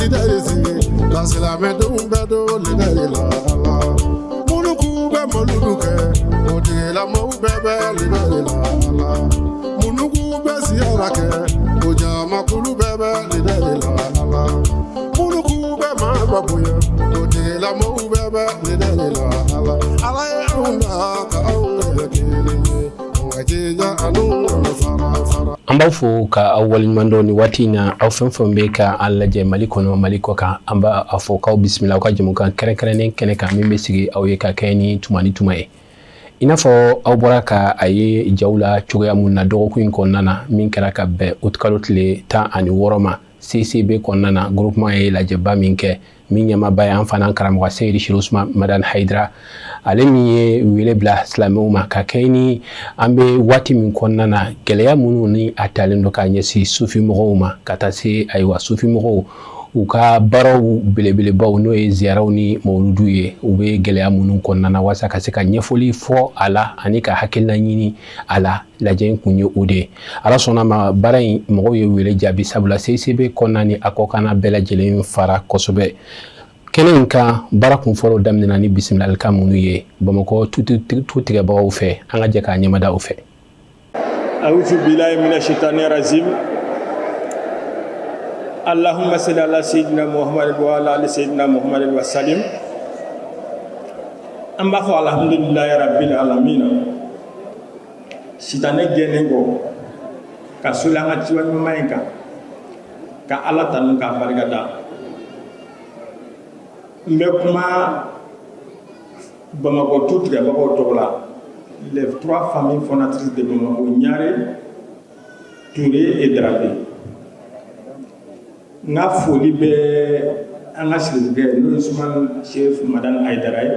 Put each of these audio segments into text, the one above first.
Leader sigi ka silamɛdenw bɛɛ don leader la. Ala minnu k'u bɛ mawuludu kɛ, o tigilamɔgɔw bɛɛ bɛ leader la. Ala minnu k'u bɛ siyara kɛ, o jamakulu bɛɛ bɛ leader la. Ala minnu k'u bɛ maa bonya, o tigilamɔgɔw bɛɛ bɛ leader la. Ala, Ala ye anw da ka anw kɛ kelen ye, an ka jija anw kana fara fara. An b'aw fo ka aw waleɲuman dɔn ni waati in na. Aw fɛn fɛn bɛ ka an lajɛ Mali kɔnɔ, Mali kɔ kan, an b'a a fɔ k'aw bisimila aw ka jamukan kɛrɛnkɛrɛnnen kɛnɛ kan min bɛ sigi aw ye ka kɛɲɛ ni tuma ni tuma ye. I n'a fɔ aw bɔra ka a ye jaw la cogoya mun na, dɔgɔkun in kɔnɔna na, min kɛra ka bɛn utikalo tile 16 ma, CCB kɔnɔna na, groupement ye lajɛba min kɛ, min ɲɛmaaba ye an fana karamɔgɔ Seyidi Chérif Ousmane Madani Hayidara, ale min ye wele bila silamɛw ma ka kɛ ni an bɛ waati min kɔnɔna na, gɛlɛya minnu ni a talen don k'a ɲɛsin sufimɔgɔw ma, ka taa se ayiwa sufimɔgɔw u ka baaraw belebelebaw, n'o ye ziyaraw ni mawuludu ye, u bɛ gɛlɛya minnu kɔnɔna na, walasa ka se ka ɲɛfɔli fɔ a la ani ka hakilina ɲini a la. Lajɛ in kun ye o de ye. Ala sɔnna ma, baara in mɔgɔw ye wele jaabi, sabula CCB kɔnɔna ni a kɔkanna bɛɛ lajɛlen fara kosɛbɛ kɛnɛ in kan. Baara kun fɔlɔ daminɛna ni bisimilalikan minnu ye Bamakɔ tu tigɛbagaw fɛ, an ka jɛ k'a ɲɛmada o fɛ. أعوذ بالله من الشيطان الرجيم. اللهم صل على سيدنا محمد وعلى آل سيدنا محمد وسلم. An b'a fɔ alhamdulilayi rabbil alamin, sitanɛ gɛnnen kɔ ka soli an ka ciba ɲuman in kan, ka Ala tanu k'a barika da. N bɛ kuma Bamakɔ tu tigɛbagaw tɔgɔ la, les trois familles fondatrices de Bamako, Ɲare, Touré et Dramé. N ka foli bɛ an ka sirifukɛ, n'o ye Sumani Chérif Madani Hayidara ye.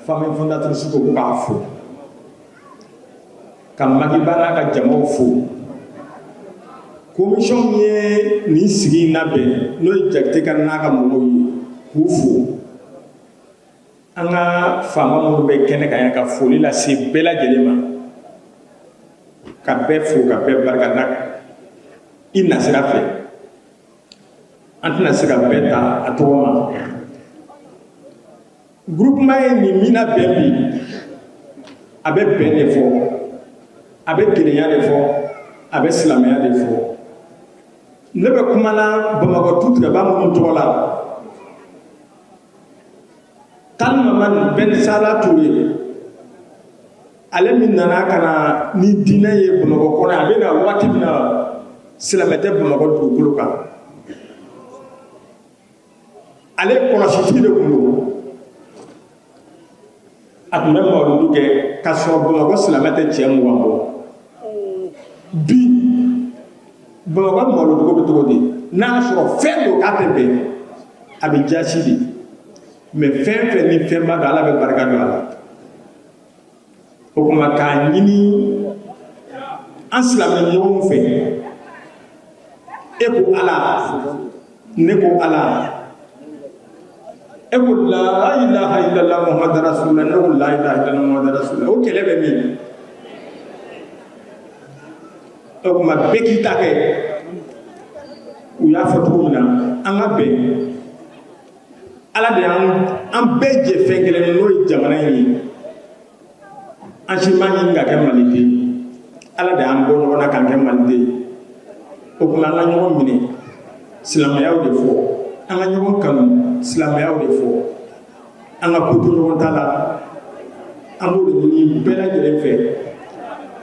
Famille fondatrice ko k'a fo, ka Makiba n'a ka jamaw fo. Commission min ye nin sigi in labɛn, n'o ye Jakite ka n'a ka mɔgɔw ye, k'u fo. An ka faama minnu bɛ kɛnɛ kan yan, ka foli lase bɛɛ lajɛlen ma, ka bɛɛ fo, ka bɛɛ barika da i nasira fɛ. An tɛna se ka bɛɛ ta a tɔgɔ ma. Groupement ye nin min labɛn bi, a bɛ bɛn de fɔ, a bɛ kelenya de fɔ, a bɛ silamɛya de fɔ. Ne bɛ kuma na Bamakɔ tu tigɛba minnu tɔgɔ la, Tali Mamani Ben Sala Touré, ale min nana ka na ni diinɛ ye Bamakɔ kɔnɔ, a bɛ na waati min na, silamɛ tɛ Bamakɔ dugukolo kan. Ale kɔlɔsitigi de tun don. A tun bɛ mawuludu kɛ k'a sɔrɔ Bamakɔ silamɛ tɛ cɛ 20 bɔ. Bi Bamakɔ mawuluduko bɛ cogo di? N'a y'a sɔrɔ fɛn don k'a tɛ bɛn, a bɛ jasi de. Mais fɛn fɛn ni fɛn b'a dɔn, Ala bɛ barika don a la. O tuma k'a ɲini an silamɛ ɲɔgɔnw fɛ, e ko Ala, ne ko Ala, e ko la ilaha illallah Muhammadu rasulullah, ne ko la ilaha illallah Muhammadu rasulullah, o kɛlɛ bɛ min? O tuma bɛɛ k'i ta kɛ. U y'a fɔ cogo min na, an ka bɛn. Ala de y'an an bɛɛ jɛ fɛn kelen na, n'o ye jamana in ye. An si ma ɲini ka kɛ maliden, Ala de y'an bɔ ɲɔgɔn na k'an kɛ maliden ye. O tuma an ka ɲɔgɔn minɛ, silamɛyaw de fɔ, an ka ɲɔgɔn kanu, silamɛyaw de fɔ, an ka ko to ɲɔgɔn ta la. An b'o de ɲini bɛɛ lajɛlen fɛ.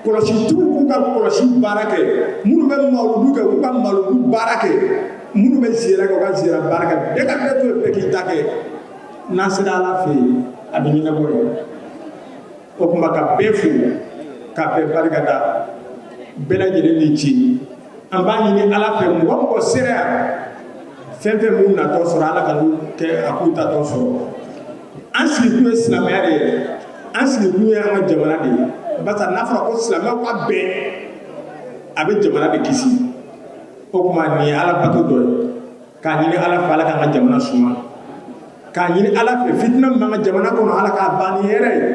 Kɔlɔsitigiw k'u ka kɔlɔsi baara kɛ, minnu bɛ mawuludu kɛ, k'u ka mawuludu baara kɛ, minnu bɛ ziyara kɛ, u ka ziyara baara kɛ. Bɛɛ ka bɛɛ to yen, bɛɛ k'i ta kɛ. N'an sera Ala fɛ yen, a bɛ ɲɛnabɔ yen. O tuma ka bɛɛ fo, ka bɛɛ barika da, bɛɛ lajɛlen ni ci. An b'a ɲini Ala fɛ, mɔgɔ mɔgɔ sera yan, fɛn fɛn m'u natɔ sɔrɔ, Ala ka n'u kɛ a k'u tatɔ sɔrɔ. An sigikun ye silamɛya de ye, an sigikun ye an ka jamana de ye, barisa n'a fɔra ko silamɛw ka bɛn, a bɛ jamana de kisi. O tuma nin ye Ala bato dɔ ye, k'a ɲini Ala fɛ, Ala k'an ka jamana suma, k'a ɲini Ala fɛ, fitina min b'an ka jamana kɔnɔ, Ala k'a ban ni hɛrɛ ye,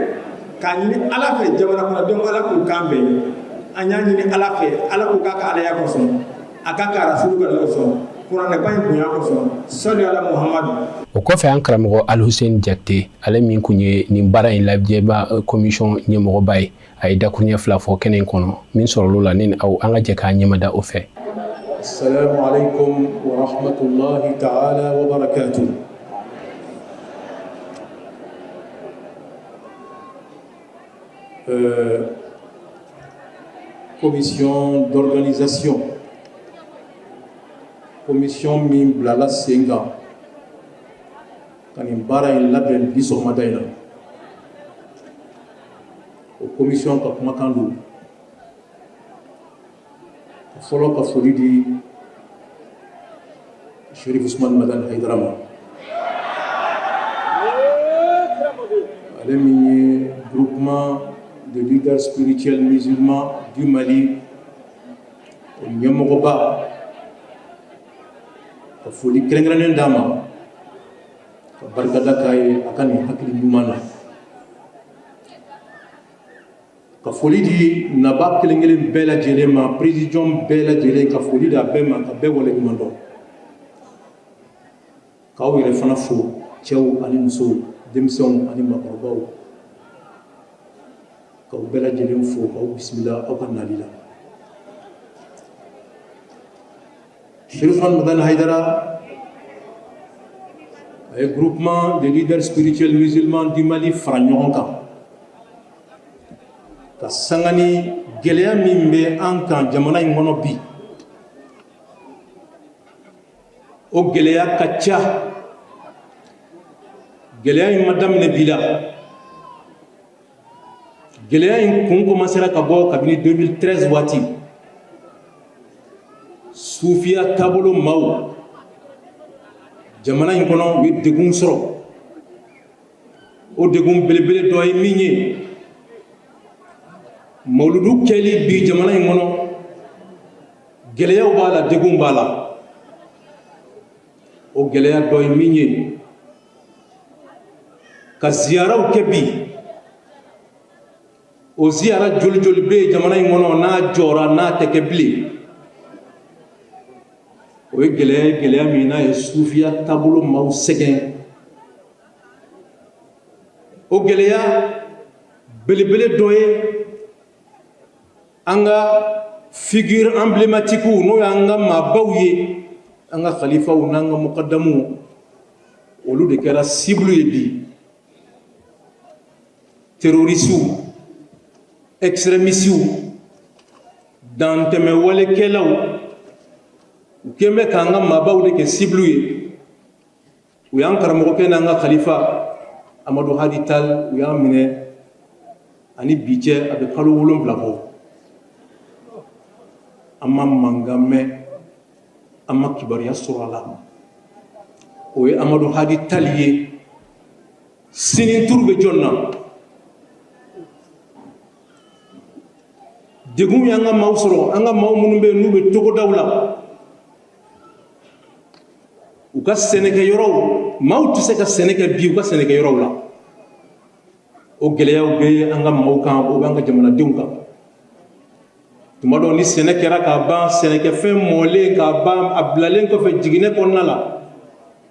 k'a ɲini Ala fɛ, jamana kɔnɔdenw, Ala k'u kan bɛn. An y'a ɲini Ala fɛ, Ala k'u k'a ka alaya kosɔn. A ka ka rasulu kanu kosɔn, kuranɛba in bonya kosɔn, sɔli ala Muhamadu. O kɔfɛ, an karamɔgɔ Alhussein Jakite, ale min kun ye nin baara in lajɛba commission ɲɛmɔgɔba ye, a ye dakuruɲɛ fila fɔ kɛnɛ in kɔnɔ. Min sɔrɔl'o la, ne ni aw, an ka jɛ k'an ɲɛmada o fɛ. السلام عليكم ورحمة الله تعالى وبركاته. Commission d'organisation, commission min bilala sen kan ka nin baara in labɛn bi sɔgɔmada in na, o commission ka kumakan don. Fɔlɔ, ka foli di Sherif Usman Madani Haidara ma, ale min ye groupement de leaders spirituels musulmans du Mali o ɲɛmɔgɔba, ka foli kɛrɛnkɛrɛnnen d'a ma, ka barikada k'a ye a ka nin hakili ɲuman na, ka foli di naba kelen kelen bɛɛ lajɛlen ma, présidium bɛɛ lajɛlen, ka foli d'a bɛɛ ma, ka bɛɛ waleɲuman dɔn, k'aw yɛrɛ fana fo, cɛw ani musow, denmisɛnw ani maakɔrɔbaw, k'aw bɛɛ lajɛlen fo, k'aw bisimila aw ka nali la. Chérif Usman Madani Haidara a ye groupement de leaders spirituels musulmans du Mali fara ɲɔgɔn kan ka sanga ni gɛlɛya min bɛ an kan jamana in kɔnɔ bi. O gɛlɛya ka ca. Gɛlɛya in ma daminɛ bi la. Gɛlɛya in kun commencera ka bɔ kabini 2013 waati. Sufiya taabolo maaw jamana in kɔnɔ, u ye degun sɔrɔ. O degun belebele dɔ ye min ye, mawuludu kɛli bi jamana in kɔnɔ, gɛlɛyaw b'a la, degun b'a la. O gɛlɛya dɔ ye min ye, ka ziyaraw kɛ bi, o ziyara joli joli bɛ yen jamana in kɔnɔ n'a jɔra, n'a tɛ kɛ bilen? O ye gɛlɛya ye, gɛlɛya min n'a ye sufiya taabolo maaw sɛgɛn. O gɛlɛya belebele dɔ ye an ka figure emblématique, n'o y'an ka maabaw ye, an ka khalifaw n'an ka mukadamuw, olu de kɛra cible ye bi. Terroristew, extrémistew, dantɛmɛwalekɛlaw, u kɛn bɛ k'an ka maabaw de kɛ cible ye. U y'an karamɔgɔkɛ n'an ka khalifa Amadu Hadi Tal, u y'a minɛ, ani bi cɛ a bɛ kalo 7 bɔ. An ma mankan mɛn, an ma kibaruya sɔrɔ a la. O ye Amadu Hadi Tal ye. Sini turu bɛ jɔn na? Degun y'an ka maaw sɔrɔ, an ka maaw minnu bɛ yen n'u bɛ togodaw la, u ka sɛnɛkɛyɔrɔw, maaw tɛ se ka sɛnɛ kɛ bi u ka sɛnɛkɛyɔrɔw la. O gɛlɛyaw bɛ an ka maaw kan, o bɛ an ka jamanadenw kan. Tuma dɔw, ni sɛnɛ kɛra ka ban, sɛnɛkɛfɛn mɔlen ka ban, a bilalen kɔfɛ jiginɛ kɔnɔna la,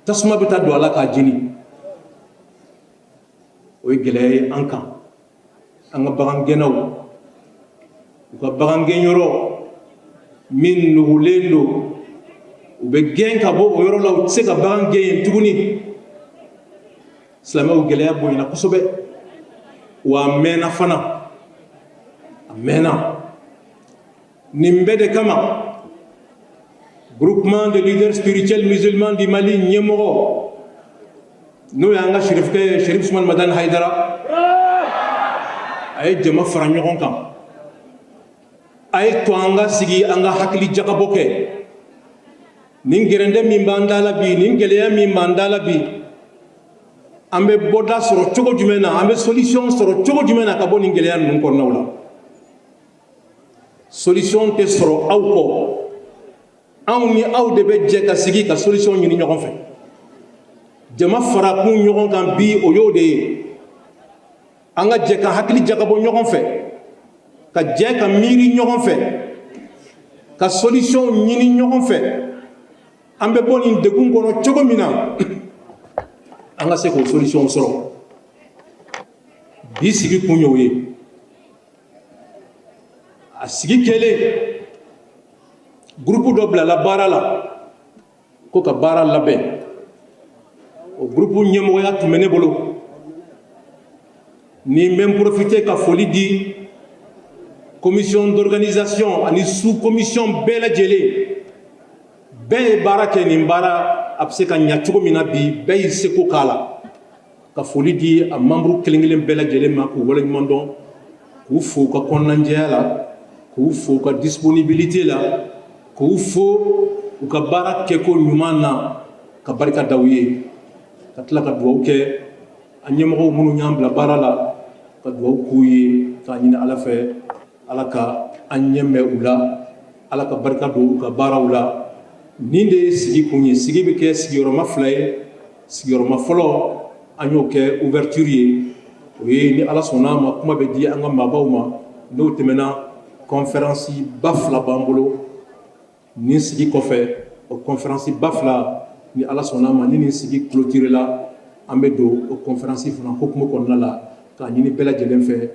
tasuma bɛ taa don a la k'a jeni. O ye gɛlɛya ye an kan. An ka bagangɛnnaw, u ka bagangɛnyɔrɔ min nugulen don, u bɛ gɛn ka bɔ o yɔrɔ la, u tɛ se ka bagan gɛn yen tuguni. Silamɛw, gɛlɛya bonyana kosɛbɛ, wa a mɛnna fana, a mɛnna. Nin bɛɛ de kama, groupement de leaders spirituels musulmans du Mali ɲɛmɔgɔ, n'o y'an ka sherifkɛ ye, Sherif Usman Madani Haidara, a ye jama fara ɲɔgɔn kan. A ye to an ka sigi, an ka hakili jagabɔ kɛ nin gɛrɛndɛ min b'an da la bi, nin gɛlɛya min b'an da la bi, an bɛ bɔda sɔrɔ cogo jumɛn na, an bɛ solution sɔrɔ cogo jumɛn na ka bɔ nin gɛlɛya ninnu kɔnɔnaw la. Solution tɛ sɔrɔ aw kɔ. Anw ni aw de bɛ jɛ ka sigi ka solution ɲini ɲɔgɔn fɛ. Jama farakun ɲɔgɔn kan bi, o y'o de ye. An ka jɛ ka hakili jagabɔ ɲɔgɔn fɛ, ka jɛ ka miiri ɲɔgɔn fɛ. Ka solution ɲini ɲɔgɔn fɛ, an bɛ bɔ nin degun kɔnɔ cogo min na, an ka se k'o solution sɔrɔ. Bi sigi kun y'o ye. A sigi kɛlen, groupe dɔ bilala baara la ko ka baara labɛn. O groupe ɲɛmɔgɔya tun bɛ ne bolo. Ni n bɛ n profiter ka foli di commission d'organisation ani sous commission bɛɛ lajɛlen. Bɛɛ ye baara kɛ nin baara a bɛ se ka ɲa cogo min na bi, bɛɛ y'i seko k'a la. Ka foli di a membre kelen kelen bɛɛ lajɛlen ma, k'u waleɲuman dɔn, k'u fo u ka kɔnɔnajɛya la, k'u fo u ka disponibilité la, k'u fo u ka baara kɛko ɲuman na, ka barika da u ye, ka tila ka dugawu kɛ an ɲɛmɔgɔw minnu y'an bila baara la, ka dugawu k'u ye, k'a ɲini Ala fɛ, Ala ka an ɲɛ mɛn u la, Ala ka barika don u ka baaraw la. Nin de ye sigi kun ye. Sigi bɛ kɛ sigiyɔrɔma fila ye. Sigiyɔrɔma fɔlɔ, an y'o kɛ ouverture ye. O ye, ni Ala sɔnna a ma, kuma bɛ di an ka maabaw ma. N'o tɛmɛna, conférence ba fila b'an bolo nin sigi kɔfɛ. O conférence ba fila, ni Ala sɔnna a ma, ni nin sigi clôturé la, an bɛ don o conférence fana hukumu kɔnɔna la. K'a ɲini bɛɛ lajɛlen fɛ,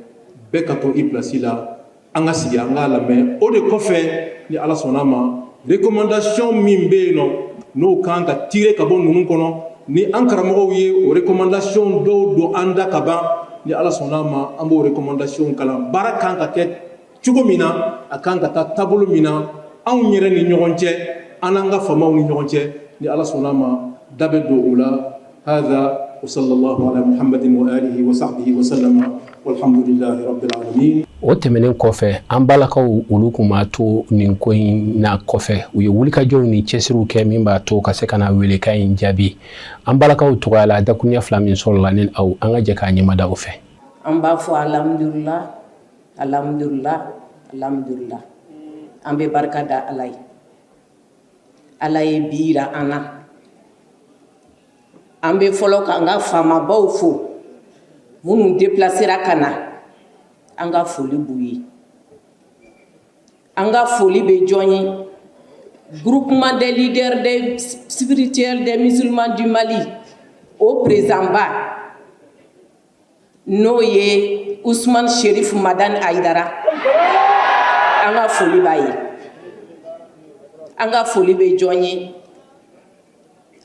bɛɛ ka to i place la, an ka sigi, an k'a lamɛn. O de kɔfɛ, ni Ala sɔnna a ma, recommandation min bɛ yen nɔ, n'o kan ka tirer ka bɔ ninnu kɔnɔ, ni an karamɔgɔw ye o recommandation dɔw don an da ka ban, ni Ala sɔnna a ma, an b'o recommandation kalan. Baara kan ka kɛ cogo min na, a kan ka taa taabolo min na, anw yɛrɛ ni ɲɔgɔn cɛ, an n'an ka faamaw ni ɲɔgɔn cɛ, ni Ala sɔnna a ma, da bɛ don o la. Hada wa sallallahu ala muhammadin wa alihi wa sahbihi wa sallama, walhamdulillahi rabbil alamin. O tɛmɛnen kɔfɛ, an balakaw, olu kun ma to nin ko in na kɔfɛ. U ye wulikajɔw ni cɛsiriw kɛ min b'a to ka se ka na welekan in jaabi. An balakaw tɔgɔya la, dakuruɲɛ fila min sɔrɔla ni aw, an ka jɛ k'a ɲɛmada o fɛ. An b'a fɔ alhamdulila, alhamdulila, alhamdulila. An bɛ barika da Ala ye. Ala ye bi yira an na. An bɛ fɔlɔ k'an ka faamabaw fo, minnu déplacera ka na. An ka foli b'u ye. An ka foli bɛ jɔn ye? Groupement des leaders des spirituels des musulmans du Mali, o président ba, n'o ye Ousmane Sherif Madani Aïdara, an ka foli b'a ye. An ka foli bɛ jɔn ye?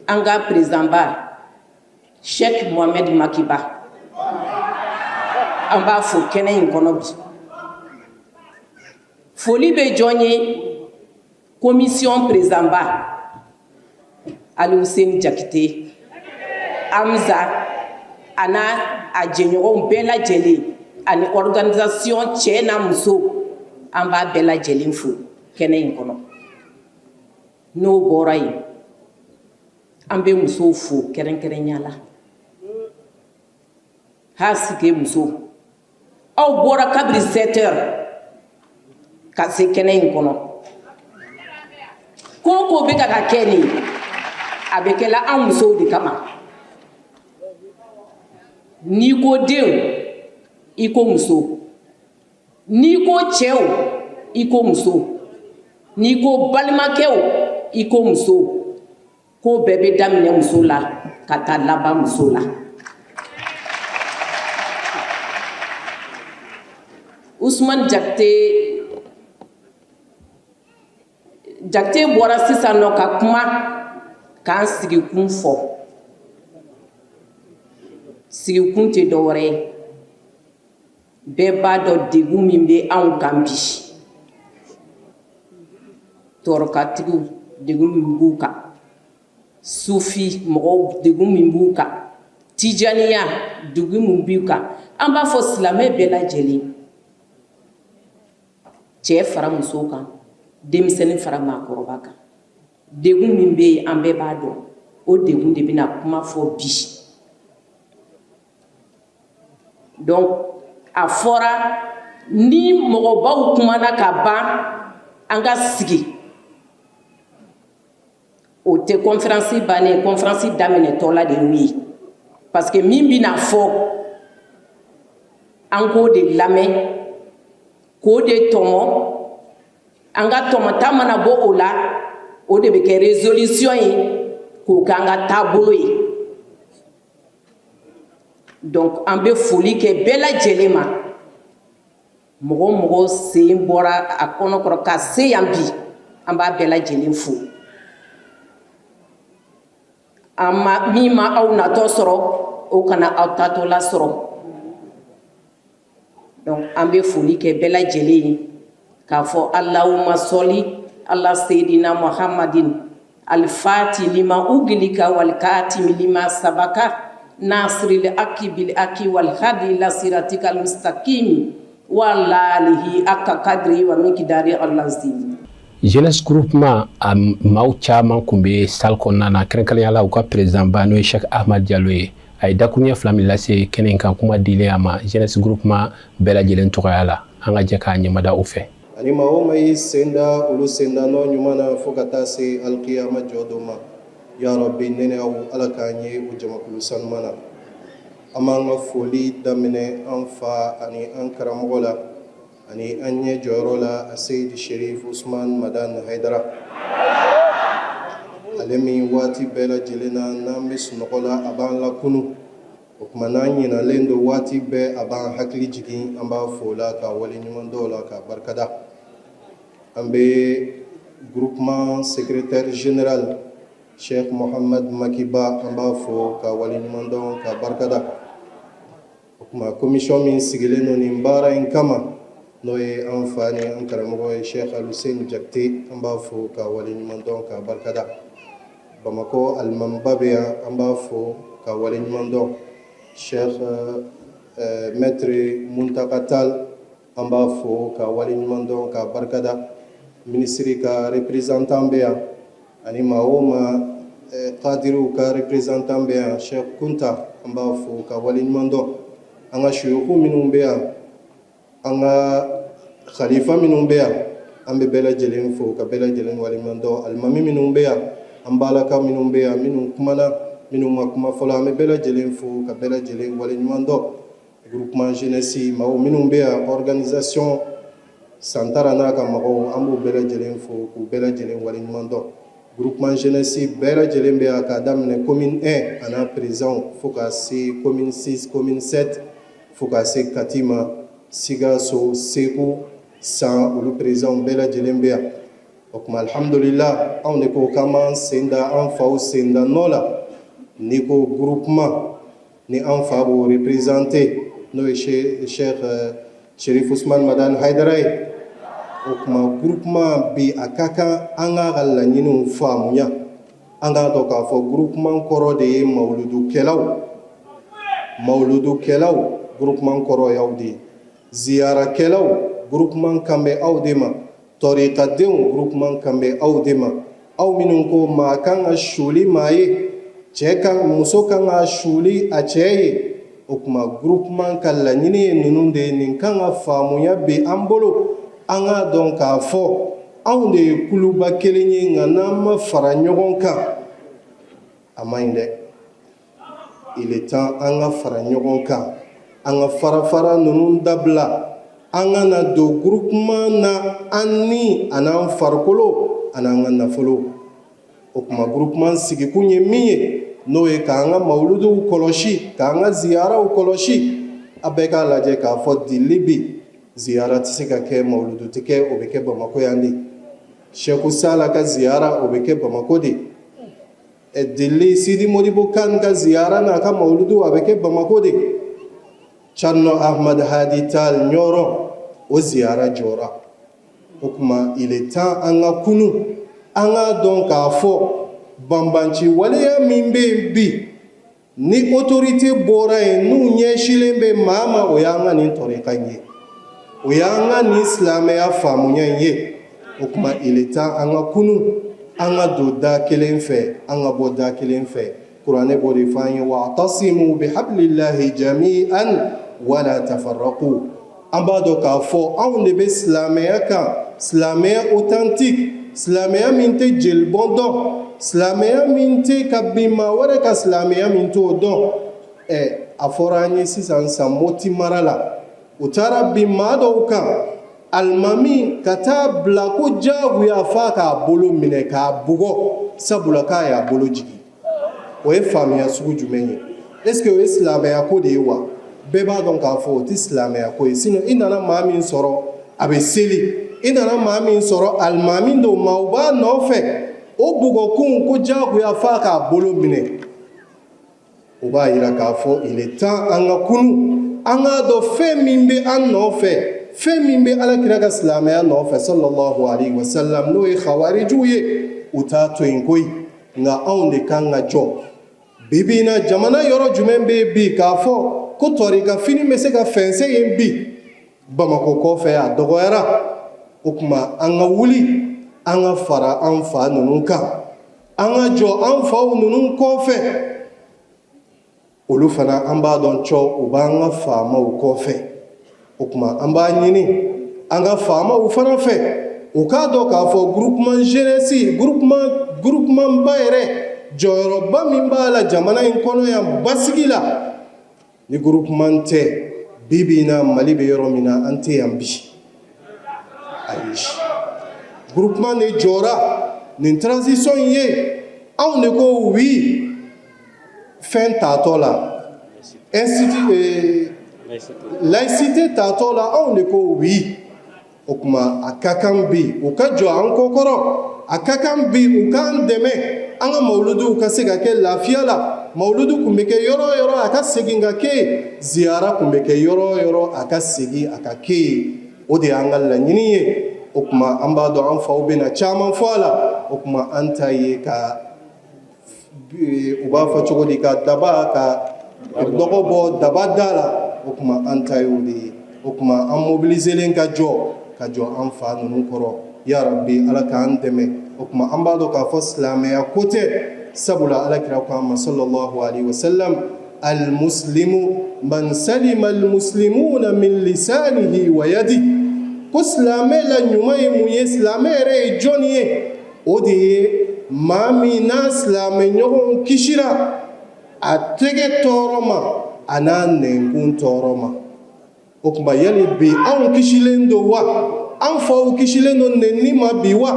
An ka président ba, Cheikh Mohamed Makiba, an b'a fo kɛnɛ in kɔnɔ bi. Foli bɛ jɔn ye? Commission président ba, Aliou Jakite Hamza, a n'a a jɛɲɔgɔnw bɛɛ lajɛlen, ani organisation cɛ n'a muso, an b'a bɛɛ lajɛlen fo kɛnɛ in kɔnɔ. N'o bɔra yen, an bɛ musow fo kɛrɛnkɛrɛnya la. Hasike muso, aw bɔra kabiri 7 heures ka se kɛnɛ in kɔnɔ. Ko o ko bɛ ka ka kɛ nin, a bɛ kɛla an musow de kama. N'i ko denw, i ko muso. N'i ko cɛw, i ko muso. N'i ko balimakɛw, i ko muso. Ko bɛɛ bɛ daminɛ muso la ka taa laban muso la. Usumani Jakite, Jakite bɔra sisan nɔ ka kuma k'an sigikun fɔ. Sigikun tɛ dɔwɛrɛ ye, bɛɛ b'a dɔn degun min bɛ anw kan bi. Tɔɔrɔkatigiw, degun min b'u kan, sufi mɔgɔw, degun min b'u kan, tijaniya, degun min b'u kan, an b'a fɔ silamɛ bɛɛ lajɛlen, cɛ fara muso kan, denmisɛnnin fara maakɔrɔba kan, degun min bɛ yen, an bɛɛ b'a dɔn. O degun de bɛna kuma fɔ bi. Donc a fɔra ni mɔgɔbaw kumana ka ban, an ka sigi. O tɛ conférence bannen, conférence daminɛtɔ la de y'o ye, parce que min bɛna fɔ, an k'o de lamɛn, k'o de tɔmɔ. An ka tɔmɔta mana bɔ o la, o de bɛ kɛ résolution ye k'o k'an ka taabolo ye. Donc an bɛ foli kɛ bɛɛ lajɛlen ma. Mɔgɔ o mɔgɔ sen bɔra a kɔnɔkɔrɔ ka se yan bi, an b'a bɛɛ lajɛlen fo. An ma min ma aw natɔ sɔrɔ, o kana aw taatɔla sɔrɔ. Donc an bɛ foli kɛ bɛɛ lajɛlen ye k'a fɔ allahumma sɔli ala seyidina muhammadin alifati lima ugilika walikatimi lima sabaka nasiril aki bil aki wal hadi ila siratika almustaqim wa ala alihi haka kadri wa mikidari alazim. Jeunesse groupement a maaw caman tun bɛ salle kɔnɔna na, kɛrɛnkɛrɛnnenya la u ka président ba, n'o ye Cheikh Ahmad Jalo ye. A ye dakuruɲɛ 2 min lase kɛnɛ in kan, kuma dilen a ma jeunesse groupement bɛɛ lajɛlen tɔgɔya la, an ka jɛ k'a ɲɛmada o fɛ. Ani maa o maa y'i sen da olu senda nɔ ɲuman na fo ka taa se alikiyama jɔ don ma, ya rabbi, ne ni aw, Ala k'an ye o jamakulu sanuman na. An b'an ka foli daminɛ an fa ani an karamɔgɔ la ani an ɲɛ jɔyɔrɔ la, a Seyidi Sherif Usman Madan Hayidara, ale min waati bɛɛ lajɛlen na, n'an bɛ sunɔgɔ la, a b'an lakunu. O tuma n'an ɲinalen don waati bɛɛ, a b'an hakili jigin. An b'a fo la ka waleɲuman dɔn la ka barikada. An bɛ groupement secrétaire général Cheikh Mohamed Makiba, an b'a fo ka waleɲuman dɔn ka barikada. O tuma commission min sigilen don nin baara in kama, n'o ye an fa ni an karamɔgɔ ye Cheikh Aluseni Jakite, an b'a fo ka waleɲuman dɔn ka barikada. Bamakɔ alimamiba bɛ yan, an b'a fo ka waleɲuman dɔn. Cheikh Maître Muntaka Tall, an b'a fo ka waleɲuman dɔn ka barikada. Minisiri ka représentant bɛ yan, ani maa o maa kadiriw ka représentant bɛ yan, Cheikh Kunta, an b'a fo ka waleɲuman dɔn. An ka suyuku minnu bɛ yan, an ka khalifa minnu bɛ yan, an bɛ bɛɛ lajɛlen fo ka bɛɛ lajɛlen waleɲuman dɔn. Alimami minnu bɛ yan, an balaka minnu bɛ yan, minnu kumana, minnu ma kuma fɔlɔ, an bɛ bɛɛ lajɛlen fo ka bɛɛ lajɛlen waleɲuman dɔn. Groupement jeunesse maaw minnu bɛ yan, organisation Santara n'a ka mɔgɔw, an b'u bɛɛ lajɛlen fo k'u bɛɛ lajɛlen waleɲuman dɔn. Groupement jeunesse bɛɛ lajɛlen bɛ yan, k'a daminɛ commune 1 a n'a président fo ka se commune 6, commune 7, fo ka se Kati ma, Sikaso, Segu, San, olu président bɛɛ lajɛlen bɛ yan. O tuma alhamdulillah, anw de ko k'an b'an sen da an faw senda nɔ la. N'i ko groupement, ni an fa b'o représenter, n'o ye Cheikh Sherif Usman Madan Haidara ye. O tuma groupement bi, a ka kan an k'a ka laɲiniw faamuya. An k'a dɔn k'a fɔ groupement kɔrɔ de ye mawuludukɛlaw. Mawuludukɛlaw, groupement kɔrɔ y'aw de ye. Ziyarakɛlaw, groupement kan bɛ aw de ma. Tɔrikadenw, groupement kan bɛ aw de ma. Aw minnu ko maa kan ka suli maa ye, cɛ kan, muso kan ka suli a cɛ ye, o tuma groupement ka laɲini ye ninnu de ye. Nin kan ka faamuya bi an bolo. An k'a dɔn k'a fɔ anw de ye kuluba kelen ye, nka n'an ma fara ɲɔgɔn kan, a man ɲi dɛ. Il est temps an ka fara ɲɔgɔn kan, an ka fara fara ninnu dabila. An ka na don groupement na, an ni a n'an farikolo a n'an ka nafolo. O tuma groupement sigikun ye min ye, n'o ye k'an ka mawuluduw kɔlɔsi, k'an ka ziyaraw kɔlɔsi. A bɛɛ k'a lajɛ k'a fɔ dili bi ziyara tɛ se ka kɛ, mawuludu tɛ kɛ, o bɛ kɛ Bamakɔ yan de. Sɛku Sala ka ziyara, o bɛ kɛ Bamakɔ de. Dili Sidi Modibo Kan ka ziyara n'a ka mawuludu, a bɛ kɛ Bamakɔ de. Thierno Ahmad Hadi Tall Ɲɔrɔ, o ziyara jɔra. O tuma il est temps an ka kunu, an k'a dɔn k'a fɔ banbanci waleya min bɛ yen bi, ni autorité bɔra yen, n'u ɲɛsilen bɛ maa ma, o y'an ka nin tɔrika in ye, o y'an ka nin silamɛya faamuya in ye. O tuma il est temps an ka kunu, an ka don da kelen fɛ, an ka bɔ da kelen fɛ. Kuranɛ b'o de fɔ an ye: wa'tasimu bihablillahi jami'an wala tafarraqu. An b'a dɔn k'a fɔ anw de bɛ silamɛya kan, silamɛya authentique, silamɛya min tɛ jelibɔn dɔn, silamɛya min tɛ ka bin maa wɛrɛ ka, silamɛya min t'o dɔn. Ɛ, a fɔra an ye sisan san, Moti mara la, u taara bin maa dɔw kan. Alimami ka taa bila ko jagoya f'a k'a bolo minɛ k'a bugɔ sabula k'a y'a bolo jigin o ye faamuya sugu jumɛn ye est ce que o ye silamɛya ko de ye wa bɛɛ b'a dɔn k'a fɔ o tɛ silamɛya ko ye sinon i nana maa min sɔrɔ a bɛ seli i nana maa min sɔrɔ alimami don maaw b'a nɔfɛ o bugɔkun ko jagoya f'a k'a bolo minɛ o b'a yira k'a fɔ il est temps an ka kunu an k'a dɔn fɛn min bɛ an nɔfɛ fɛn min bɛ ala kira ka silamɛya nɔfɛ sallallahu alaihi wasallam n'o ye khawarijuw ye u t'a to yen koyi nka anw de kan ka jɔ bi bi in na jamana yɔrɔ jumɛn bɛ yen bi k'a fɔ ko tɔrika fini bɛ se ka fɛnsɛn yen bi bamakɔ kɔfɛ a dɔgɔyara o tuma an ka wuli an ka fara an fa ninnu kan an ka jɔ an faw ninnu kɔfɛ olu fana an b'a dɔn cɔ u b'an ka faamaw kɔfɛ o tuma an b'a ɲini an ka faamaw fana fɛ u k'a dɔn k'a fɔ groupement jeunesse groupement groupement ba yɛrɛ jɔyɔrɔba min b'a la jamana in kɔnɔ yan basigi la ni groupement tɛ bi bi in na mali bɛ yɔrɔ min na an tɛ yan bi ayi groupement de jɔra nin transition in ye anw de ko oui fɛn tatɔ la institut laïcité tatɔ la anw de ko oui o tuma a ka kan bi u ka jɔ an kɔkɔrɔ a ka kan bi u k'an dɛmɛ an ka mawuluduw ka se ka kɛ lafiya la mawuludu tun bɛ kɛ yɔrɔ o yɔrɔ a ka segin ka kɛ yen ziyara tun bɛ kɛ yɔrɔ o yɔrɔ a ka segin a ka kɛ yen o de y'an ka laɲini ye o tuma an b'a dɔn an faw bɛna caman fɔ a la o tuma an ta ye ka u b'a fɔ cogo di ka daba ka dɔgɔ bɔ daba da la o tuma an ta ye o de ye o tuma an mobiliselen ka jɔ ka jɔ an fa ninnu kɔrɔ ya rabbi ala k'an dɛmɛ o tuma an b'a dɔn k'a fɔ silamɛya ko tɛ sabula ala kira ko an ma sallallahu alaihi wasallam almuslimu man salima almuslimuna min lisanihi wa yadi ko silamɛ la ɲuman ye mun ye silamɛ yɛrɛ ye jɔni ye o de ye maa min n'a silamɛ ɲɔgɔnw kisira a tɛgɛ tɔɔrɔ ma a n'a nɛnkun tɔɔrɔ ma o tuma yali bi anw kisilen don wa an faw kisilen don nɛnni ma bi wa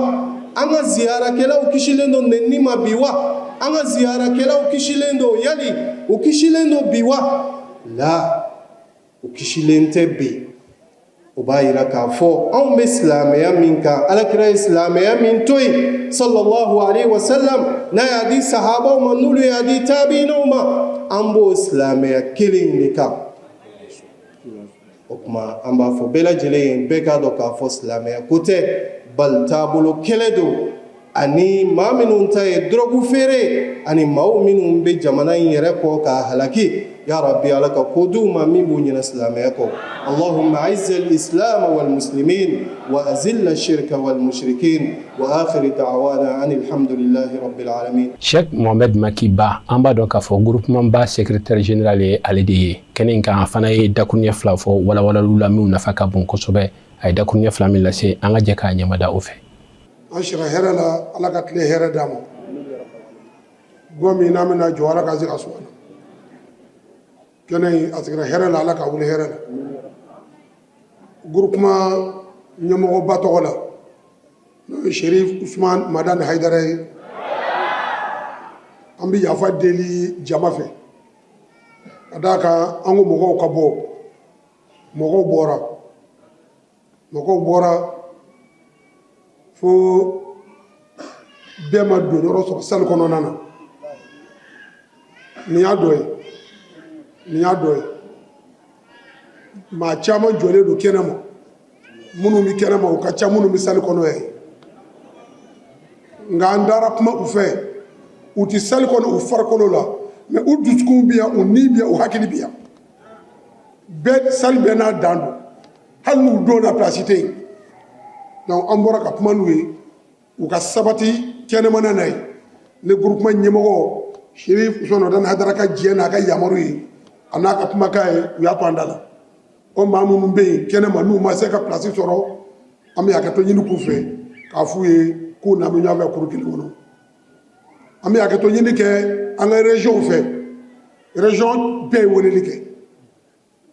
an ka ziyarakɛlaw kisilen don nɛnni ma bi wa an ka ziyarakɛlaw kisilen don yali u kisilen don bi wa la u kisilen tɛ bi o b'a yira k'a fɔ anw bɛ silamɛya min kan alakira ye silamɛya min to yen sallallahu alaihi wasallam n'a y'a di sahabaw ma n'olu y'a di tabiinaw ma an b'o silamɛya kelen in de kan o tuma an b'a fɔ bɛɛ lajɛlen ye bɛɛ k'a dɔn k'a fɔ silamɛya ko tɛ bali taabolo kɛlɛ don ani maa minnu ta ye dɔrɔgu feere ani maaw minnu bɛ jamana in yɛrɛ kɔ k'a halaki ya rabbi ala ka ko d'u ma min b'u ɲinɛ silamɛya kɔ allahumma aizz al-islam wal muslimin wa azil ash-shirka wal mushrikin wa akhir da'wana an alhamdulillahi rabbil alamin. Cheikh Mohamed Maki Ba, an b'a dɔn k'a fɔ groupement ba secrétaire général ye ale de ye kɛnɛ in kan. A fana ye dakuruɲɛ fila fɔ walawalaliw la minnu nafa ka bon kosɛbɛ. A ye dakuruɲɛ fila min lase, an ka jɛ k'a ɲɛmada o fɛ. An sira hɛrɛ la, Ala ka tile hɛrɛ d'an ma. Gɔ min n'an bɛna jɔ, Ala ka se ka sɔn na kɛnɛ in. A sigira hɛrɛ la, Ala ka wuli hɛrɛ la. Groupement ɲɛmɔgɔba tɔgɔ la, n'o ye Sherif Usman Madani Hayidara ye, an bɛ yafa deli jama fɛ ka d'a kan an ko mɔgɔw ka bɔ, mɔgɔw bɔra, mɔgɔw bɔra fo bɛɛ ma don yɔrɔ sɔrɔ salle kɔnɔna na. Nin y'a dɔ ye, nin y'a dɔ ye. Maa caman jɔlen don kɛnɛ ma, minnu bɛ kɛnɛ ma u ka ca minnu bɛ salle kɔnɔ yɛrɛ. Nka an taara kuma u fɛ, u tɛ salle kɔnɔ u farikolo la, mais u dusukun bɛ yan, u ni bɛ yan, u hakili bɛ yan. Bɛɛ salle bɛɛ n'a dan don, hali n'u donna place tɛ yen. Donc an bɔra ka kuma n'u ye u ka sabati kɛnɛmana na ye. Ne groupement ɲɛmɔgɔ Sherif Usman Madani Hayidara ka jɛ n'a ka yamaru ye, a n'a ka kumakan ye, u y'a to an da la. O maa minnu bɛ yen kɛnɛma n'u ma se ka place sɔrɔ, an bɛ hakɛto ɲini k'u fɛ k'a f'u ye k'u n'an bɛ ɲɔgɔn fɛ kuru kelen kɔnɔ. An bɛ hakɛto ɲini kɛ an ka région fɛ. Région bɛɛ ye weleli kɛ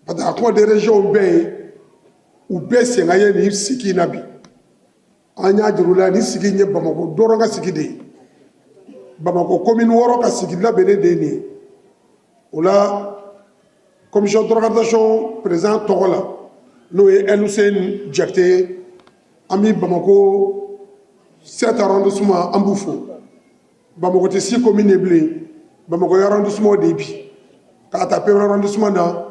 parce que a kuma de région bɛɛ ye. U bɛɛ sen ka ye nin sigi in na bi. An y'a jira u la, nin sigi in ye Bamakɔ dɔrɔn ka sigi de ye, Bamakɔ commune 6 ka sigi labɛnnen de ye nin ye. O la, commission d'organisation président tɔgɔ la, n'o ye El Hussein Jakite ye, an bɛ Bamakɔ 7 arrondissement, an b'u fo. Bamakɔ tɛ six commune ye bilen, Bamakɔ ye arrondissement de ye bi, k'a ta premier arrondissement na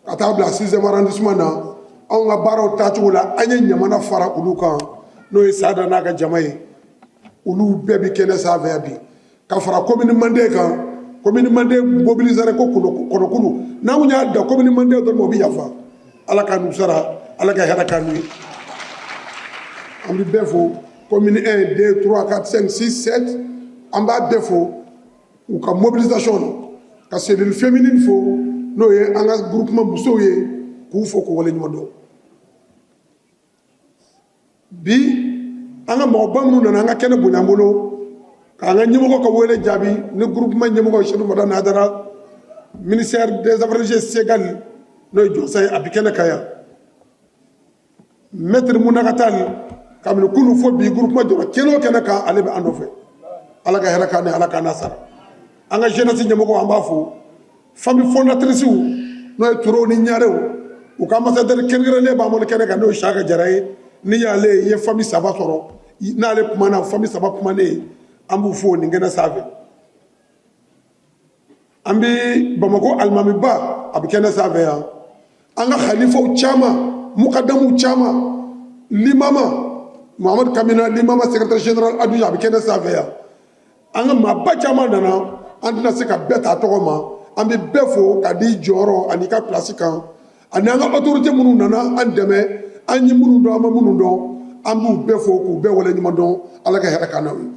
ka taa bila sixième arrondissement na. Anw ka baaraw taacogo la, an ye Ɲamana fara olu kan, n'o ye Sada n'a ka jama ye. Olu bɛɛ bi kɛnɛ sanfɛ yan bi, ka fara commune Manden kan. Commune Manden mobilisera ko kɔnɔkulu. N'an kun y'a da commune Manden dɔrɔn ma, o bɛ yafa. Ala ka n'u sara, Ala ka hɛrɛ k'an n'u ye. An bɛ bɛɛ fo, commune 1, 2, 3, 4, 5, 6, 7, an b'a bɛɛ fo u ka mobilisation na, ka cellule féminine fo, n'o ye an ka groupement musow ye, k'u fo k'u waleɲuman dɔn. Bi, an ka mɔgɔba minnu nana an ka kɛnɛ bonya an bolo, k'an ka ɲɛmɔgɔ ka wele jaabi, ni groupement ɲɛmɔgɔ Chérif Madani Haidara, ministère des Affaires religieuses Segal, n'o ye Jɔnsa ye, a bi kɛnɛ kan yan. Maître Mountaga Tall, kabini kunu fo bi, groupement jɔra kɛnɛ o kɛnɛ kan, ale bɛ an nɔfɛ. Ala ka hɛrɛ k'an ni, Ala k'an n'a sara. An ka jeunesse ɲɛmɔgɔ, an b'a fo. Famille fondatrice, n'o ye Turew ni Ɲarew, u ka ambassadeur kɛrɛnkɛrɛnnen b'an bolo kɛnɛ kan, n'o ye Saka Jara ye. N'i y'ale ye, i ye famille saba sɔrɔ. N'ale kumana, famille saba kumanen ye. An b'u fo nin kɛnɛ sanfɛ. An bɛ Bamakɔ alimamiba, a bɛ kɛnɛ sanfɛ yan. An ka khalifaw caman, mukadamuw caman, limama Muhamadu Kamina, limama secrétaire général adjoint, a bɛ kɛnɛ sanfɛ yan. An ka maaba caman nana, an tɛna se ka bɛɛ ta tɔgɔ ma. An bɛ bɛɛ fo ka di jɔyɔrɔ ani ka place kan, ani an ka autorité minnu nana an dɛmɛ, an ye minnu dɔn, an ma minnu dɔn, an b'u bɛɛ fo k'u bɛɛ waleɲuman dɔn. Ala ka hɛrɛ k'an n'aw ye.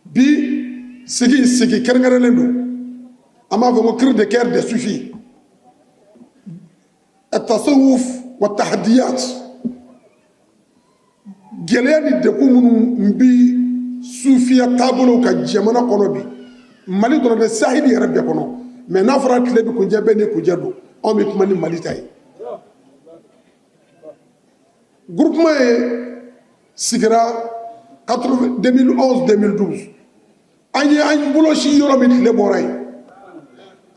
Bi sigi kɛrɛnkɛrɛnnen don. An b'a fɔ ko cri de cœur des soufis, التصوف والتحديات. Gɛlɛya ni degun minnu bi sufiya taabolo ka jamana kɔnɔ bi, Mali dɔrɔn tɛ, Saheli yɛrɛ bɛɛ kɔnɔ. Mais n'a fɔra tile bi kuncɛ bɛɛ ni kuncɛ don, anw bɛ kuma ni Mali ta ye. Groupement ye sigira 2011, 2012. An ye an bolo si yɔrɔ min, tile bɔra yen.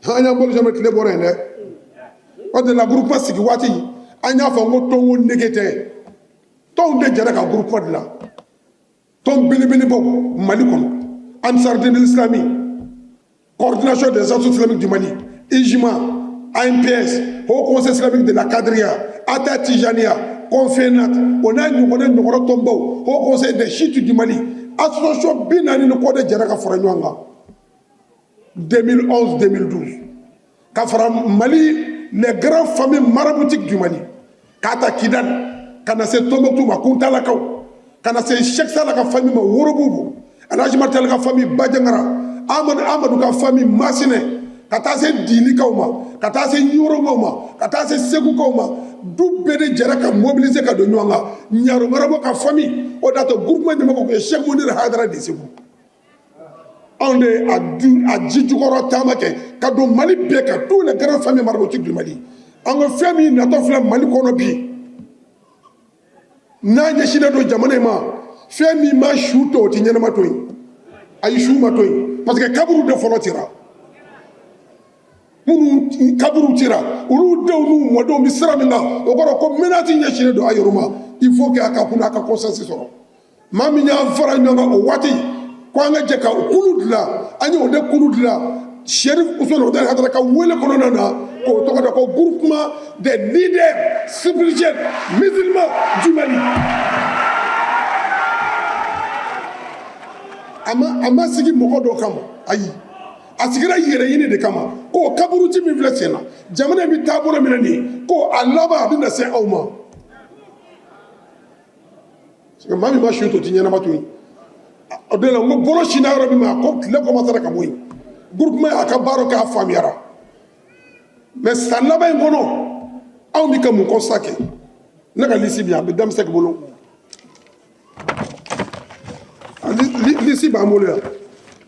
An y'an bolo si yɔrɔ min, tile bɔra yen dɛ. O de la, groupement sigi waati, an y'a fɔ ko tɔnko nege tɛ. Tɔnw de jɛra ka groupement dilan. Tɔn belebelebaw Mali kɔnɔ: Ansar Dine Islami, Coordination des Associations islamiques du Mali, IJMA, AMPS, Haut Conseil islamique de la Kadria, ATA Tijania, Confénat, o n'a ɲɔgɔnna ɲɔgɔnna tɔnbaw, Haut Conseil des Chiites du Mali, association 40 ni kɔ de jɛra ka fara ɲɔgɔn kan 2011, 2012, ka fara Mali les grandes familles maraboutiques du Mali, k'a ta Kidal ka na se Tombouctou ma, Kuntalakaw, ka na se Cheikh Sala ka famille ma, Worobugu, Alhaji Martel ka famille, Bajangara, Amadou, Amadou ka famille, Massinɛ, ka taa se Dilikaw ma, ka taa se Ɲoromaw ma, ka taa se Segukaw ma. Du bɛɛ de jɛra ka mobiliser ka don ɲɔgɔn kan. Ɲaro marabout ka famille, o de y'a to groupement ɲɛmɔgɔ tun ye Cheikh Mounir Haidara de Segu. Anw de a du a ji jukɔrɔ taama kɛ ka don Mali bɛɛ kan, tous les grandes familles maraboutiques du Mali. An ka fɛn min natɔ filɛ Mali kɔnɔ bi, n'a ɲɛsinnen don jamana in ma, fɛn min ma su to, o tɛ ɲɛnama to yen. Ayi, su ma to yen, parce que kaburu de fɔlɔ cira. Minnu kaburu cira, olu denw n'u mɔdenw bɛ sira min kan, o kɔrɔ ko menace ɲɛsinnen don a yɔrɔ ma. Il faut que a ka kunna, a ka conscience sɔrɔ. Maa min y'an fara ɲɔgɔn kan o waati ko an ka jɛ ka kulu dilan, an ye o de kulu dilan Chérif Ousmane Madani Haidara ka wele kɔnɔna na, k'o tɔgɔ da ko Groupement des leaders spirituels musulmans du Mali. A ma sigi mɔgɔ dɔ kama, ayi, a sigira yɛrɛ ɲini de kama, k'o kaburuci min filɛ sen na, jamana in bɛ taabolo min na nin ye, ko a laban a bɛ na se aw ma. Parce que maa min ma su to, ti ɲɛnama to yen. O de la, n ko bolo sinna yɔrɔ min ma, ko tile commencera ka bɔ yen. Groupement y'a ka baara kɛ, a faamuyara. Mais san laban in kɔnɔ, anw bɛ ka mun constat kɛ? Ne ka liste bɛ yan, a bɛ denmisɛn bolo, liste b'an bolo yan.